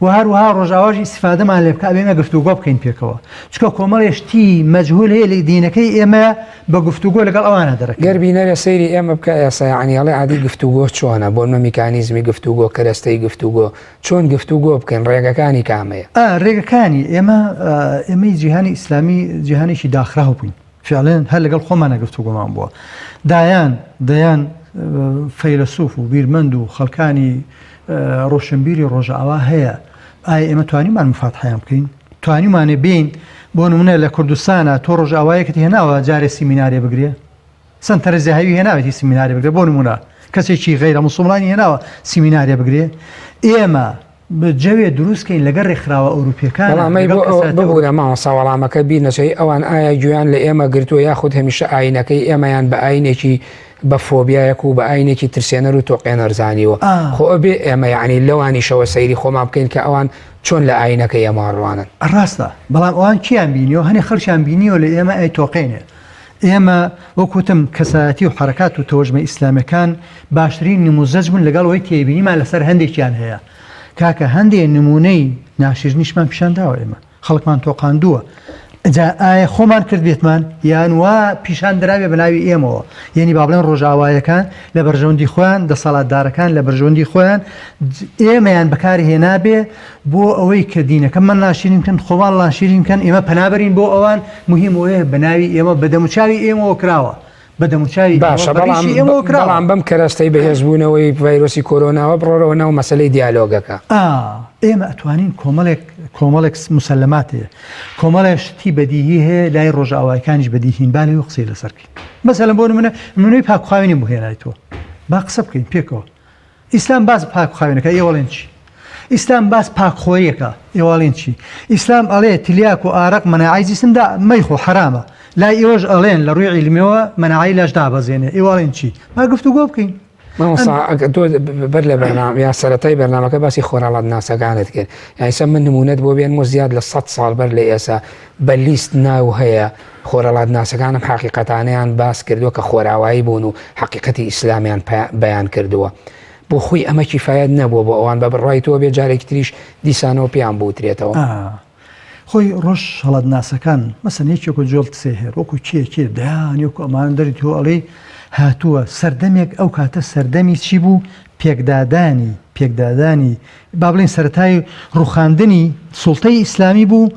و هەروەها ڕۆژئاواش ئیستیفادەمان لێ بکا، ئەبێ ئێمە گفتوگۆ بکەین پێکەوە، چونکە کۆمەڵێ شتی مەجهول هەیە لە دینەکەی ئێمە بە گفتوگۆ لەگەڵ ئەوانە دەرەکەوێ. گەر بینەرە سەیری ئێمە بکا ئێستا یەعنی ئەڵێ ئادی گفتوگۆ چۆنە، بۆنمە میکانیزمی گفتوگۆ، کەرەستەی گفتوگۆ، چۆن گفتوگۆ بکەین، ڕێگەکانی کامەیە؟ ڕێگەکانی ئێمە، ئێمەی جیهانی ئیسلامی جیهانێکی داخراو بووین، فعلەن هەر لەگەڵ خۆمانە گفتوگۆمان بووە. دایان دەیان فەیلەسوف و بیرمەند و خەڵکانی ڕۆشنبیری ڕۆژئاوا هەیە. ئایا ئێمە توانیمان مفاتحەیان بکەین؟ توانیمانە بێین بۆ نمونە لە کوردستانە تۆ ڕۆژئاوایەکت هێناوە جارێ سیمینارێ بگرێ؟ سەنتەرە زەهاوی هێناوێتی سیمینارێ بگرێ بۆ نمونە کەسێکی غەیرە موسڵمانی هێناوە سیمینارێ بگرێ؟ ئێمە جەوێ دروست کەین لەگەر رێکخراوە ئەوروپیەکان وەڵامەی بۆ ببورە مامۆستا وەڵامەکە بیر نەچێ ئەوان ئایا گوێیان لە ئێمە گرتووە یاخود هەمیشە ئاینەکەی ئێمەیان بە ئاینێکی بە فۆبیایەک و بە ئاینێکی ترسێنەر و تۆقێنەر زانیوە خۆ ئەبێ ئێمە یعنی لەوانیشەوە سەیری خۆمان بکەین کە ئەوان چۆن لە ئاینەکەی ئێمە ڕوانن. ڕاستە بەڵام ئەوان کیان بینیوە هەنێ خەڵکیان بینیوە لە ئێمە ئەی تۆقێنێ ئێمە وەک وتم کەسایەتی و حەرەکات و تەوەژمە ئیسلامیەکان باشترین نموزەج بوون لەگەڵ ئەوەی تێبینیمان لەسەر هەندێکیان هەیە کاکە هەندێ نمونەی ناشرنیشمان پیشان داوە ئێمە خەڵکمان تۆقاندووە جا ئایا خۆمان کردبێتمان یان وا پیشان دراوێ بە ناوی ئێمەوە یعنی با بڵێن ڕۆژاوایەکان لە بەرژەوەندی خۆیان دەسەڵاتدارەکان لە بەرژەوەندی خۆیان ئێمەیان بەکار هێنابێ بۆ ئەوەی کە دینەکەمان ناشرین بکەن، خۆمان ناشرین بکەن، ئێمە پەنا بەرین بۆ ئەوان، موهیم ئەوەیە بە ناوی ئێمە، بە دەموچاوی ئێمەوە کراوە، بە دەموچاوی ئێمە، باشە بە بەڵام ڕیشی ئێمەوە کراوە. بەڵام بەم کەرەستەی بەهێزبوونەوەی ڤایرۆسی کۆرۆناوە بڕۆرەوە ناو مەسەلەی دیالۆگەکە. ئا، ئێمە ئەتوانین کۆمەڵێک کۆمەڵێک موسەلەمات هەیە، کۆمەڵێ شتی بەدیهی هەیە لای ڕۆژئاوایەکانیش بەدیهین، با لەوێ قسەی لەسەر بکەین. مەسەلەن بۆ نموونە نموونەی پاکوخاوێنیم بۆ هێنایتەوە، با قسە بکەین پێکەوە. ئیسلام باس پاک خاوێنەکە ئێوەڵێن چی؟ ئیسلام باس پاکخۆیەکە ئێواڵێن چی؟ ئیسلام ئەڵێ تلیاک و ئارەق مەناعەی جسم دا مەیخۆ حەرامە لای ئێوەش ئەڵێن لە ڕووی عیلمیەوە مەناعەی لەش دابەزێنێ ئێواڵێن چی؟ با گفتوگۆ بکەین. مامۆستا ئەگەر تۆ بەر لە بەرنامە یا سەرەتای بەرنامەکە باسی خۆرهەڵاتناسەکانت کرد یانی ئێستا من نموونەت بۆ بێنم و زیاد لە سەد ساڵ بەر لە ئێستا بە لیست ناو هەیە خۆرهەڵاتناسەکان ئەم حەقیقەتانەیان باس کردووە کە خۆراوایی بوون و حەقیقەتی ئیسلامیان بەیان کردووە. بۆ خۆی ئەمە کیفایەت نەبووە بۆ ئەوان بە بڕوای تۆ بێ جارێکی تریش دیسانەوە پێیان بوترێتەوە. خۆی ڕۆژ هەڵاتناسەکان مەسەن یەکێک و جۆڵ تسێهێر وەکو کێ کێ دەیان وەکو ئەمانە دەری تۆ ئەڵێی هاتووە سەردەمێک ئەو کاتە سەردەمی چی بوو پێکدادانی پێکدادانی با بڵێین سەرەتای ڕوخاندنی سوڵتەی ئیسلامی بوو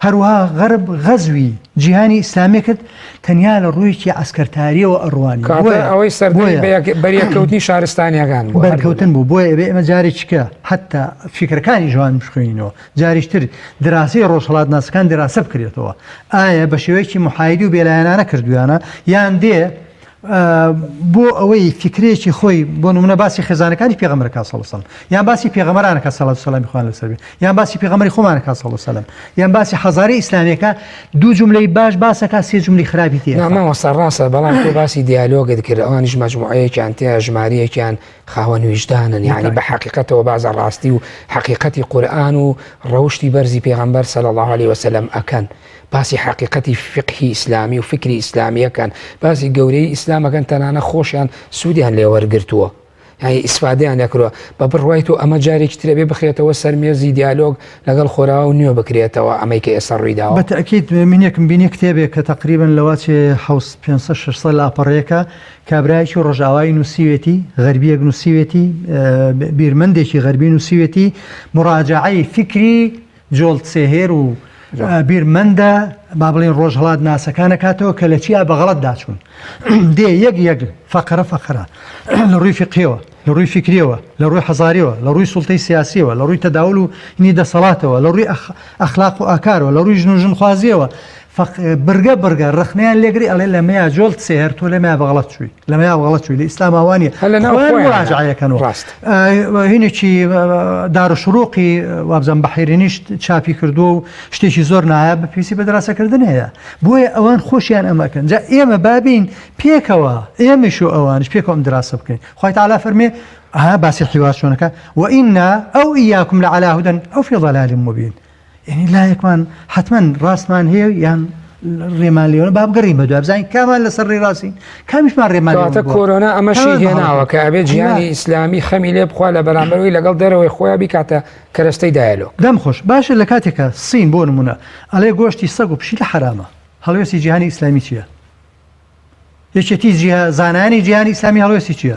هەروەها غەرب غەزوی جیهانی ئیسلامی کرد تەنیا لە ڕوویەکی عەسکەرتاریەوە ئەڕوانی کاتە بۆیە ئەوەی سەردەمی بۆیە بەیەک- بەریەککەوتنی شارستانیەکان بوو هەردوولا. بەرکەوتن بوو بۆیە ئەبێ ئێمە جارێکیکە حەتا فیکرەکانی ژوان بخوێنینەوە جاریشتر دراسەی ڕۆژهەڵاتناسەکان دراسە بکرێتەوە ئایا بە شێوەیەکی محایدی و بێلایەنانە کردویانە یان دێ بۆ ئەوەی فیکرێکی خۆی بۆ نمونە باسی خێزانەکانی پێغەمبەرەکە صلی الله علیه و سلم یان باسی پێغەمبەرانەکە صلی الله سەلامی خوان لەسەر بێ یان باسی پێغەمبەری خۆمانەکە صلی الله علیه و سلم یان باسی حەزاری ئیسلامیەکە دوو جملەی باش باسەکە سێ جملەی خراپی تێ نا مامۆستا ڕاستە بەڵام تۆ باسی دیالۆگت کرد ئەوانیش مەجموعەیەکیان تێ ژمارەیەکیان خاوەن ویژدانن یعنی بە حەقیقەتەوە بازە ڕاستی و حەقیقەتی قورئان و ڕەوشتی بەرزی پێغەمبەر صلی الله علیه وسلم ئەکەن باسی حەقیقەتی فیقهی ئیسلامی و فیکری ئیسلامی ئەکەن، باسی گەورەیی ئیسلام ئەکەن تەنانە خۆشیان سوودیان لێ وەرگرتووە یانی ئیسفادەیان لێ کردووە. بە بڕوای تۆ ئەمە جارێکی تر ئەبێ بخرێتەوە سەر مێزی دیالۆگ لەگەڵ خۆراوا و نوێ بکرێتەوە ئەمەی کە ئێستا ڕووی داوە؟ بە تەئکید من یەکم بینی کتێبێک کە تەقریبەن لەوە چێ حەوس پێنج سەد شەش سەد لاپەڕەیەکە کابرایەکی ڕۆژئاوایی نووسیوێتی غەربییەک نووسیوێتی بیرمەندێکی غەربی نووسیوێتی مڕاجەعەی فیکری جۆڵ تسێهێر و بیرمەندە با بڵێین ڕۆژهەڵات ناسەکان ئەکاتەوە کە لە چیا بە غەڵەت داچوون دێ یەک یەک فەقرە فەقرە لە ڕووی فیقهیەوە. لە ڕووی فیکریەوە، لە ڕووی حەزاریەوە، لە ڕووی سوڵتەی سیاسیەوە، لە ڕووی تەداول و هینی دەسەڵاتەوە، لە ڕووی ئەخلاق و ئاکارەوە، لە ڕووی ژن و ژنخوازیەوە، فەق بڕگە بڕگە ڕەخنەیان لێگری ئەڵێ لەمەیا جۆڵت سێ هەر تۆ لەمەیا بە غەڵەت چووی لەمەیا بە غەڵەت چووی لە ئیسلاما وا نییە هەر لە ناو خۆیان خۆیانە. مراجعە یەکەنەوە ڕاست. هینێکی دارشروقی وابزانم بەحیرینیش چاپی کردووە و شتێکی زۆر نایاب بە پێویستی بە دراسەکردن هەیە بۆیە ئەوان خۆشیان ئەمەکەن جا ئێمە بابین پێکەوە ئێمەش و ئەوانش پێکەوە ئەم دراسە بکەین خوای تعالی فەرمێ ها باسی حیوار چۆنەکە وإنا أو إياكم لعلى هدى أو في ضلال مبين یعنی لایەکمان حتما ڕاستمان هەیە یان ڕێمان لێوە با بگەڕین بە دوای بزانین کامان لەسەر ڕێی ڕاستین کامیشمان ڕێمان کەواتە کۆرۆنا ئەمەشی هێناوە کە ئەبێ جیهانی ئیسلامی خەمی لێ بخوا لە بەرامبەروی لەگەڵ دەرەوەی خۆیان بیکاتە کەرەستەی دایەلۆگ. دەم خۆش باشە لە کاتێکا سین بۆ نمونە ئەڵێ گۆشتی سەگ و پشیلە حەرامە هەڵوێستی جیهانی ئیسلامی چیە؟ یەکێتی جیها زانایانی جیهانی ئیسلامی هەڵوێستی چیە؟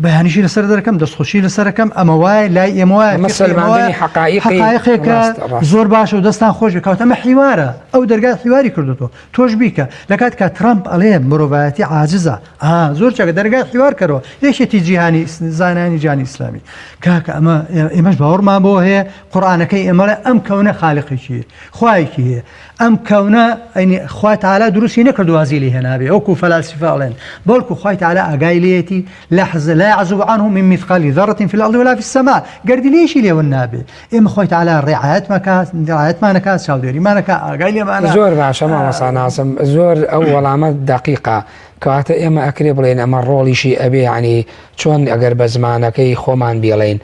بەیانیشی لەسەر دەرەکەم دەستخۆشی لەسەرەکەم ئەمە وایە لای ئێمە وایە ئەمە سەلماندنی حەقائیقی حەقائیقێکە ڕاستە، ڕاستە. زۆر باشە و دەستان خۆش بێ کەواتە ئەمە حیوارە ئەو دەرگای حیواری کردوتەوە تۆش بیکە لە کات کە ترامپ ئەڵێ مرۆڤایەتی عاجزە ئا زۆر چاکە دەرگای حیوار کەرەوە یەکێتی جیهانی زانایانی جیهانی ئیسلامی کاکە ئەمە ئێمەش باوەڕمان بۆ هەیە قورئانەکەی ئێمەڵێ ئەم کەونە خالقێکی خوایەکی هەیە ئەم کەونە ئەینی خوای تەعالا دروستی نەکردو وازی لێ هێنابێ وەکو فەلاسیفە ئەڵێن بەڵکو خوای تەعالا ئاگای لێیەتی لحظ لا يعزب عنه من مثقال ذرة في الأرض ولا في السماء گەردیلەیەکی لێ ون نابێ ئێمە خوای تەعالا ڕعایەتمەکە ڕعایەتمانەکە چاودێریمانەکە ئاگای لێمانە زۆر باشە مامۆستا نازم زۆر ئەو وەڵامە دەقیقە کەواتە ئێمە ئەکرێ بڵێن ئەمە ڕۆڵیشی ئەبێ یعنی چۆن ئەگەر بە زمانەکەی خۆمان بیڵێین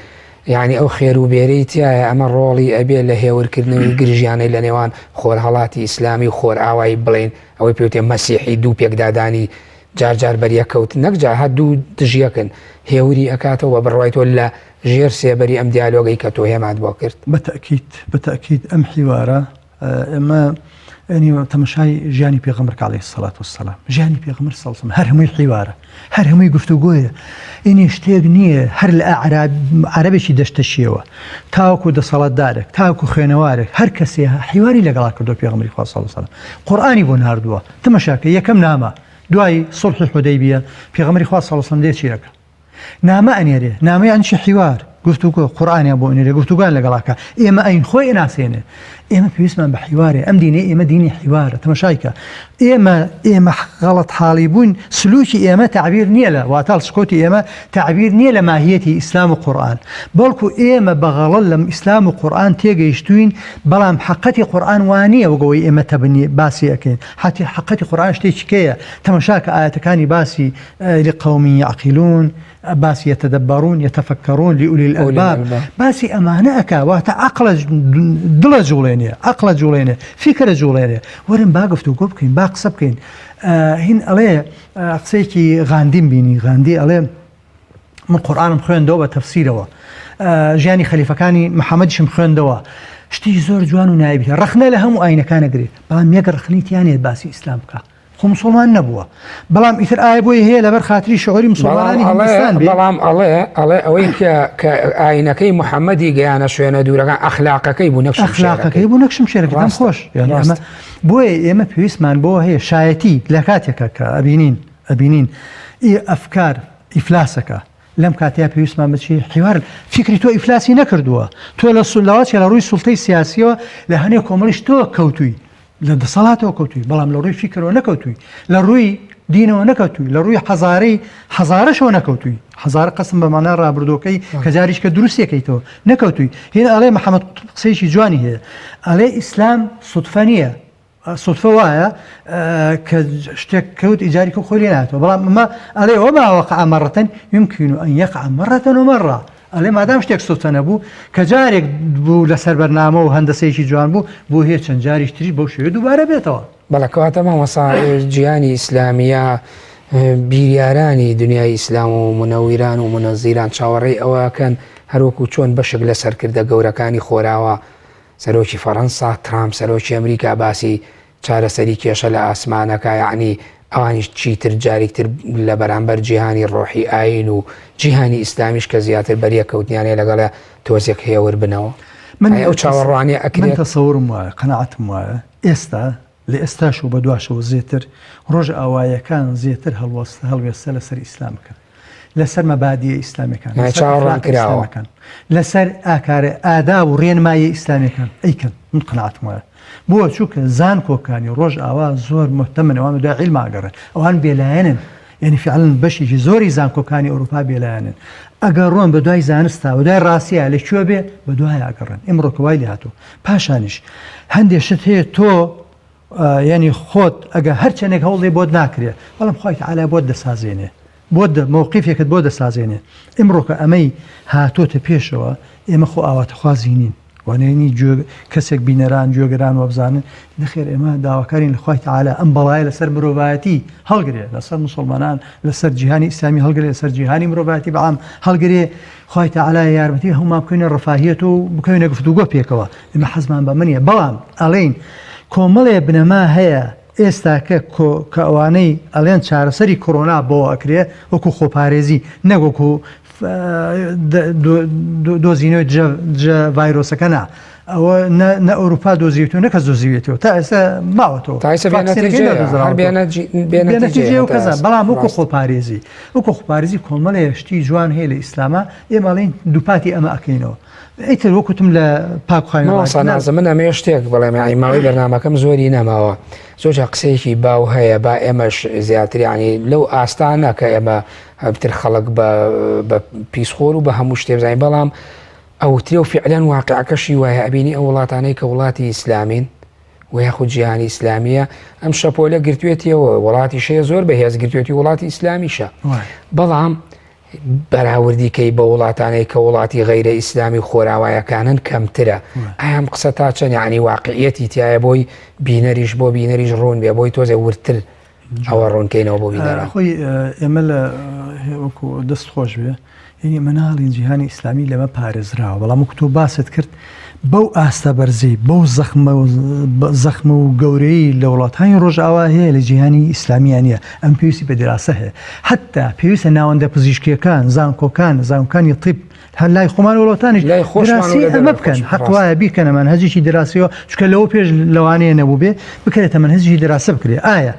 یانی ئەو خێر و بێرەی تیایە ئەمە ڕۆڵی ئەبێ لە هێورکردنەوەی گرژیانەی لە نێوان خۆرهەڵاتی ئیسلامی و خۆرئاوای بڵێین ئەوەی پێوتێ مەسیحی دوو پێکدادانی جار جار بەریەککەوت نەک جا هەر دوو دژیەکن هێوری ئەکاتەوە بە بڕوای تۆ لە ژێر سێبەری ئەم دیالۆگەی کە تۆ هێمات بۆ کرد؟ بە تەئکید بە تەئکید ئەم حیوارە ئێمە یعنی تەمەشای ژیانی پێغەمبەر کە عەلەیهی سەڵات وەسەلام ژیانی پێغەمبەر صلی الله هەر هەمووی حیوارە هەر هەمووی گفتوگۆیە ئینی شتێک نییە هەر لە عەرەبێکی دەشتەشیەوە تاوەکو دەسەڵاتدارێک تاوەکو خوێنەوارێک هەر کەسێ حیواری لەگەڵا کردو پێغەمبەری خوا صلی الله علیه وسلم قورئانی بۆ ناردووە تەمەشاکە یەکەم نامە دوای سوڵحی حودەیبیە پێغەمبەری خوا صلی الله علیه وسلم دێ چی ئەکا نامە ئەنێرێ نامە یانی چی حیوار گفتوگۆ قورئانیان بۆ ئەنێرێ گفتوگۆیان لەگەڵا کە ئێمە ئەین خۆی ئەناسێنێ ئێمە پێویستمان بە حیوارێ ئەم دینەی ئێمە دینی حیوارە تەمەشای کە ئێمە ئێمە غەڵەت حاڵی بووین سلوکی ئێمە تعبیر نییە لە واتە سکۆتی ئێمە تعبیر نییە لە ماهیەتی ئیسلام و قورئان بەڵکو ئێمە بە غەڵەت لەم ئیسلام و قورئان تێگەیشتوین بەڵام حەقەتی قورئان وانییە وەگەوەی ئێمە تەبنی باسی ئەکەین حەتی حەقەتی قورئان شتێکی کەیە تەمەشاکە ئاەتەکانی باسی لقوم یعقلون باسی یتدبرون یتفکرون لأولی الالباب باسی ئەمانە ئەکا واتە عەقڵە دڵە جوڵێنێ عەقڵە جوڵێنێ فیکرە جوڵێنێ وەرن با گفتوگۆ بکەین با قسە بکەین هین ئەڵێ قسەیەکی غاندیم بینی غاندی ئەڵێ من قورآنم خوێندەوە بە تەفسیرەوە ژیانی خەلیفەکانی محەممەدیشم خوێندەوە شتی زۆر جوان و نایبی ڕەخنە لە هەموو ئاینەکانە گرێ بەڵام یەک ڕەخنەی تیانێت باسی ئیسلام بکە خۆ مسوڵمان نەبووە بەڵام ئیتر ئایا بۆی هەیە لەبەر خاتری شعوری مسوڵمانانی هیندستان بێ؟ بەڵام ئەڵێ ئەڵێ ئەوەی کە کە ئاینەکەی محەممەدی گەیانە شوێنە دوورەکان ئەخلاقەکەی بوو نەک ئەخلاقەکەی بوو نەک شمشێرەکەی دەم خۆش یانی ئەمە بۆیە ئێمە پێویستمان بۆ هەیە شایەتی لە کاتێکە کە ئەبینین ئەبینین ئی ئەفکار ئیفلاسەکە لەم کاتەیا پێویستمان بە چی حیوار فیکری تۆ ئیفلاسی نەکردووە تۆ لە سولەوە لە ڕووی سوڵتەی سیاسیەوە لە هەنێ کۆمەڵیش تۆ کەوتووی لە دەسەڵاتەوە کەوتووی بەڵام لە ڕووی فیکرەوە نەکەوتووی لە ڕووی دینەوە نەکەوتووی لە ڕووی حەزارەی حەزارەشەوە نەکەوتووی حەزارە قەسم بە مانا ڕابردووەکەی کە جاریشکە دروستێکەیتەوە نەکەوتووی هین ئەڵێ محەممەد قوتب قسەیەکی جوانی هەیە ئەڵێ ئیسلام سودفە نییە سودفە وایە کە شتێک کەوت ئیجاری کە خۆی لێ ناتەوە بەڵام ئەمە ئەڵێ وما وقع مرة يمكن أن يقع مرة ومرة ئەڵێ مادام شتێک سوتفە نەبوو کە جارێک بوو لەسەر بەرنامە و هەندەسەیەکی جوان بوو بۆ هەیە چەند جاریش تریش بەو شێوەیە دووبارە بێتەوە. بەڵێ کەواتە مامۆستا جیهانی ئیسلامیە بیریارانی دنیای ئیسلام و مونەویران و مونەزیران چاوەڕێی ئەوە ئەکەن هەروەکو چۆن بەشێک لە سەرکردە گەورەکانی خۆراوا سەرۆکی فەڕەنسا ترامپ سەرۆکی ئەمریکا باسی چارەسەری کێشە لە ئاسمانەکە یەعنی ئەوانیش چیتر جاریکتر لە بەرامبەر جیهانی ڕۆحی ئاین و جیهانی ئیسلامیش کە زیاتر بەریەکەوتنیان هەیە لەگەڵیا تۆزێک هێور بنەوە من ئەو چاوەڕوانیە من ئەکرێت؟ تەسەورم وایە قەناعەتم وایە ئێستا لە ئێستاشەوە بە دواشەوە زێتر ڕۆژئاوایەکان زێتر هەڵوەستە هەڵوێستە لەسەر ئیسلام بکەن. لەسەر مەبادیە ئیسلامیەکان، یانی لەسەر چاوەڕوان ئەخلاقە کراوە. ئیسلامیەکان، لەسەر ئاکارە ئاداب و ڕێنماییە ئیسلامیەکان ئەیکەن. من قەناعەتم وایە. بۆ؟ چونکە زانکۆکانی ڕۆژئاوا زۆر مهتەمن، ئەوان بەدوای عیلما ئەگەڕێن، ئەوان بێلایەنن. یعنی فعلا بەشێکی زۆری زانکۆکانی ئەوروپا بێلایەنن. ئەگەر ڕۆن بەدوای زانستا، بەدوای ڕاستیا لە کوێ بێ بەدوای ئەگەڕێن. ئیمڕۆ کە وای لێهاتوو. پاشانیش هەندێ شت هەیە تۆ یانی خۆت ئەگەر هەر چەندێک هەوڵدەی بۆت ناکرێ بەڵام خوای تەعالا بۆت دەسازێنێ بۆت مەوقیفێکت بۆ دەسازێنێ ئیمڕۆ کە ئەمەی هاتۆتە پێشەوە ئێمە خۆ ئاواتەخوازی نین وانەیەنی گوێ کەسێک بینەران گوێگران وەبزانن نەخێر ئێمە داواکارین لە خوای تەعالا ئەم بەڵایە لەسەر مرۆڤایەتی هەڵگرێ لەسەر مسلمانان لەسەر جیهانی ئیسلامی هەڵگرێ لەسەر جیهانی مرۆڤایەتی بەعام هەڵگرێ خوای تەعالا یارمەتی هەمومان بکەینە ڕەفاهیەت و بکەوینە گفتوگۆ پێکەوە ئێمە حەزمان بەمە نییە بەڵام ئەڵێین کۆمەڵێ بنەما هەیە ئێستاکە کە ئەوانەی ئەڵێن چارەسەری کۆرۆنا بۆ ئەکرێ وەکو خۆپارێزی نەک وەکو دۆزینەوەی دژە ڤایرۆسەکە نا ئەوە نە ئەوروپا دۆزیوێتەوە نە کەس دۆزیوێتەوە تا ئێستا ماوەتەوە بەڵام وەکو خۆپارێزی وەکو خۆپارێزی کۆمەڵێ شتی جوان هەیە لە ئیسلامە ئێمە ئەڵێین دووپاتی ئەمە ئەکەینەوە ئیتر وەکوتم لە پاکخوای مامۆستا نازم من ئەمەوێ شتێک بڵێم یعنی ماوەی بەرنامەکەم زۆری نەماوە زۆر جار قسەیەکی باو هەیە با ئێمەش زیاتر یعنی لەو ئاستانە کە ئێمە بتر خەڵک بە بە پیسخۆر و بە هەموو شتێ بزانین بەڵام ئەوترێ و فعلەن واقعەکەشی وایە ئەبینی ئەو وڵاتانەی کە وڵاتی ئیسلامین و یاخود جیهانی ئیسلامیە ئەم شەپۆلە گرتوێتیەوە وڵاتیش هەیە زۆر بەهێز گرتوێتی وڵاتی ئیسلامیشە بەڵام بەراوردی کەی بە وڵاتانەی کە وڵاتی غەیرە ئیسلامی و خۆراوایەکانن کەمترە ئایا ئەم قسە تا چەند یعنی واقعیەتی تایە بۆی بینەریش بۆ بینەریش ڕوون بێ بۆی تۆزێ وردتر ئەوە ڕوونکەینەوە بۆ بینەران. خۆی ئێمە لە وەکو دەست خۆش بێ یعنی ئێمە ناڵین جیهانی ئیسلامی لەمە پارێزراوە بەڵام وەکو تۆ باست کرد بەو ئاستە بەرزی بەو زەخمە و زەخمە و گەورەی لە وڵاتانی ڕۆژئاوا هەیە لە جیهانی ئیسلامیان نییە ئەم پێویستی بە دراسە هەیە حتا پێویستە ناوەندە پزیشکیەکان زانکۆکان زانکانی طب هەر لای خۆمان وڵاتانیش لای خۆشمان دراسی ئەمە بکەن حەق وایە بیکەنە مەنهەجێکی دراسیەوە چونکە لەوە پێش لەوانەیە نەبوو بێ بکرێتە مەنهەجێکی دراسە بکرێ ئایا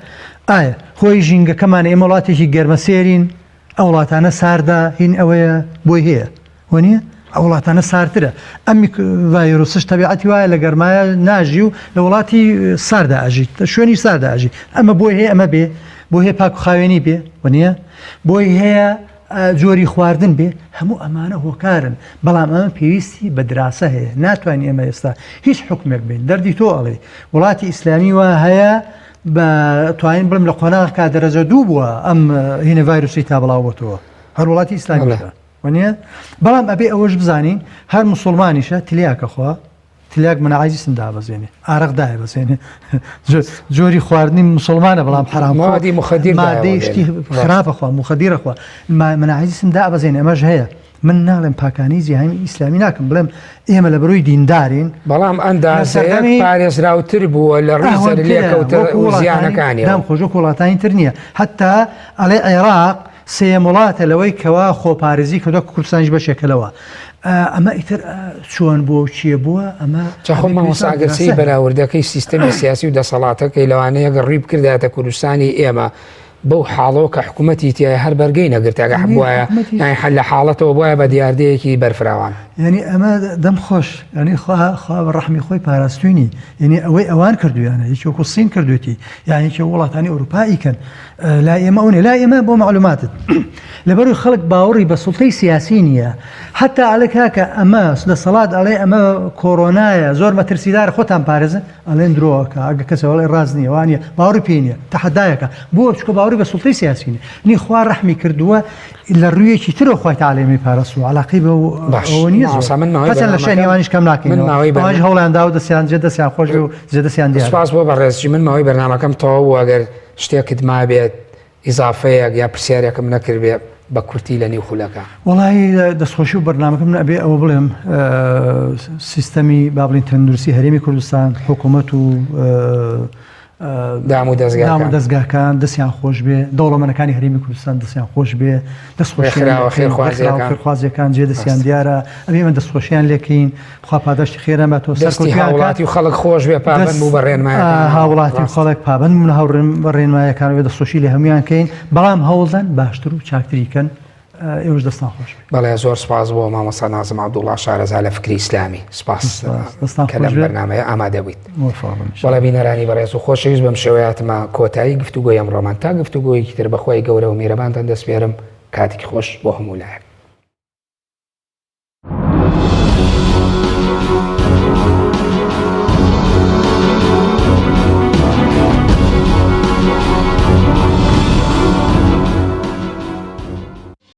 ئایا خۆی ژینگەکەمان ئێمە وڵاتێکی گەرمەسێرین ئەو وڵاتانە ساردە هین ئەوەیە بۆی هەیە وەنیە ئەو وڵاتانە سارترە ئەم ڤایرۆسش تەبیعەتی وایە لە گەرمایە ناژی و لە وڵاتی ساردا ئەژیت شوێنی ساردا ئەژی ئەمە بۆی هەیە ئەمە بێ بۆ هەیە پاک و خاوێنی بێ وەنیە بۆی هەیە جۆری خواردن بێ هەموو ئەمانە هۆکارن بەڵام ئەمە پێویستی بە دراسە هەیە ناتوانین ئێمە ئێستا هیچ حکومێک بین دەردی تۆ ئەڵێ وڵاتی ئیسلامی وا هەیە بە توانین بڵم لە قۆناغ کا دەرەجە دوو بووە ئەم هینە ڤایرۆسی تا بڵاو بۆتەوە هەر وڵاتی ئیسلامیشە وەنیە بەڵام ئەبێ ئەوەش بزانین هەر مسلمانیشە تلیاکە خوا تلیاک مەناعەی جسم دابەزێنێ ئارەق دایبەزێنێ جۆری خواردنی مسلمانە بەڵام حرام مادی مخدر مادەی شتی خراپە خوا مخدرە خوا مەناعەی جسم دابەزێنێ ئەمەش هەیە من ناڵێم پاکانی جیهانی ئیسلامی ناکەم بڵێم ئێمە لە بەرۆی دیندارین بەڵام ئەندازەیەک پارێزراوتر بووە لە ڕووی زەرلێکەوتە زیانەکانی دام خۆش وەکو وڵاتانی تر نییە حتا ئەڵێ عێراق سێیەم وڵاتە لەوەی کەوا خۆپارێزی کردوە کوردستانیش بەشێکە لەوە ئەمە ئیتر چۆن بووە و چیە بووە ئەمە جا خۆ مامۆستا ئەگەر سەیری بەراوردەکەی سیستەمی سیاسی و دەسەڵاتەکەی لەوانەیە گەر ڕووی بکردایەتە کوردستانی ئێمە بەو حاڵەوە کە حکوومەتی تایە هەر بەرگەی نەگرت ئەگە بواە یانی حل لە حاڵەتەوە بواە بە دیاردەیەکی بەرفراوان. یعنی ئەمە دەم خۆش یعنی خوا خوا بە ڕەحمی خۆی پاراستوینی یعنی ئەوەی ئەوان کردویانە یەکی وەکو سین کردوێتی یان یەکی وڵاتانی ئەوروپا ئیکەن لای ئێمە ئەو نیە لای ئێمە بۆ معلوماتت لەبەروی خەڵک باوەڕی بە سوڵتەی سیاسی نییە حتا ئەڵێ کاکە ئەمە دەسەڵات ئەڵێ ئەمە کۆرۆنایە زۆر مەترسیدار خۆتان پارێزن ئەڵێن درۆکە ئەگە کەسە ئەڵێ ڕاست نییە وانە باوەڕی پێ نییە تەحەدایەکە بۆ چکە باوەڕی بە سوڵتەی سیاسی نیە نی خوا ڕەحمی کردووە لە ڕوویەکی ترەوە خوای تەعالی پاراستووە علاقەی بە ئەوە نییە زۆر. من ماوەی هەرچەند لە شوێنی ئەوانیش کەم ناکەین من ماوەی ئەوانیش هەوڵیان داوە دەستیان جێ دەستیان خۆش بێ و جێ دەستیان دیارە. سوپاس بۆ بەڕێزی من ماوەی بەرنامەکەم تەواو بوو ئەگەر شتێکت مابێت ئیزافەیەک یا پرسیارێکم نەکردبێ بە کورتی لە نیو خولەکە. وەڵایی دەستخۆشی و بەرنامەکەم من ئەبێ ئەوە بڵێم سیستەمی با بڵێین تەندروستی هەرێمی کوردستان حکوومەت و دام و دەزگاکان دەزگاکان دەستیان خۆش بێ دەوڵەمەنەکانی هەرێمی کوردستان دەستیان خۆش بێ دەستخۆشیان خێرخوازیەکان جێ دەستیان دیارە ئەبێ من دەستخۆشیان لێکەین خوا پاداشتی خێران باتەوە دەستی هاوڵاتی و خەڵک خۆش بێ پابەند بوو بە ڕێنمایەکان هاوڵاتی و خەڵک پابەند بوون هاوڕێن بە ڕێنمایەکان بێ دەستخۆشی لە هەمویان کەین بەڵام هەوڵدەن باشتر و چاکتری کەن. ئێوەش دەستان خۆش بێ. بەڵێ زۆر سپاس بۆ مامۆستا نازم عەبدوڵا شارەزا لە فکری ئیسلامی سپاس کە لەم بەرنامەیە ئامادە بوویت. بەڵێ بینەرانی بەڕێز و خۆشەویست بەم شێوەیە هاتمە کۆتایی گفتوگۆی ئەمڕۆمان تا گفتوگۆیەکی تر بەخوای گەورە و میرەبانتان دەسپێرم کاتێکی خۆش بۆ هەموو لایەک.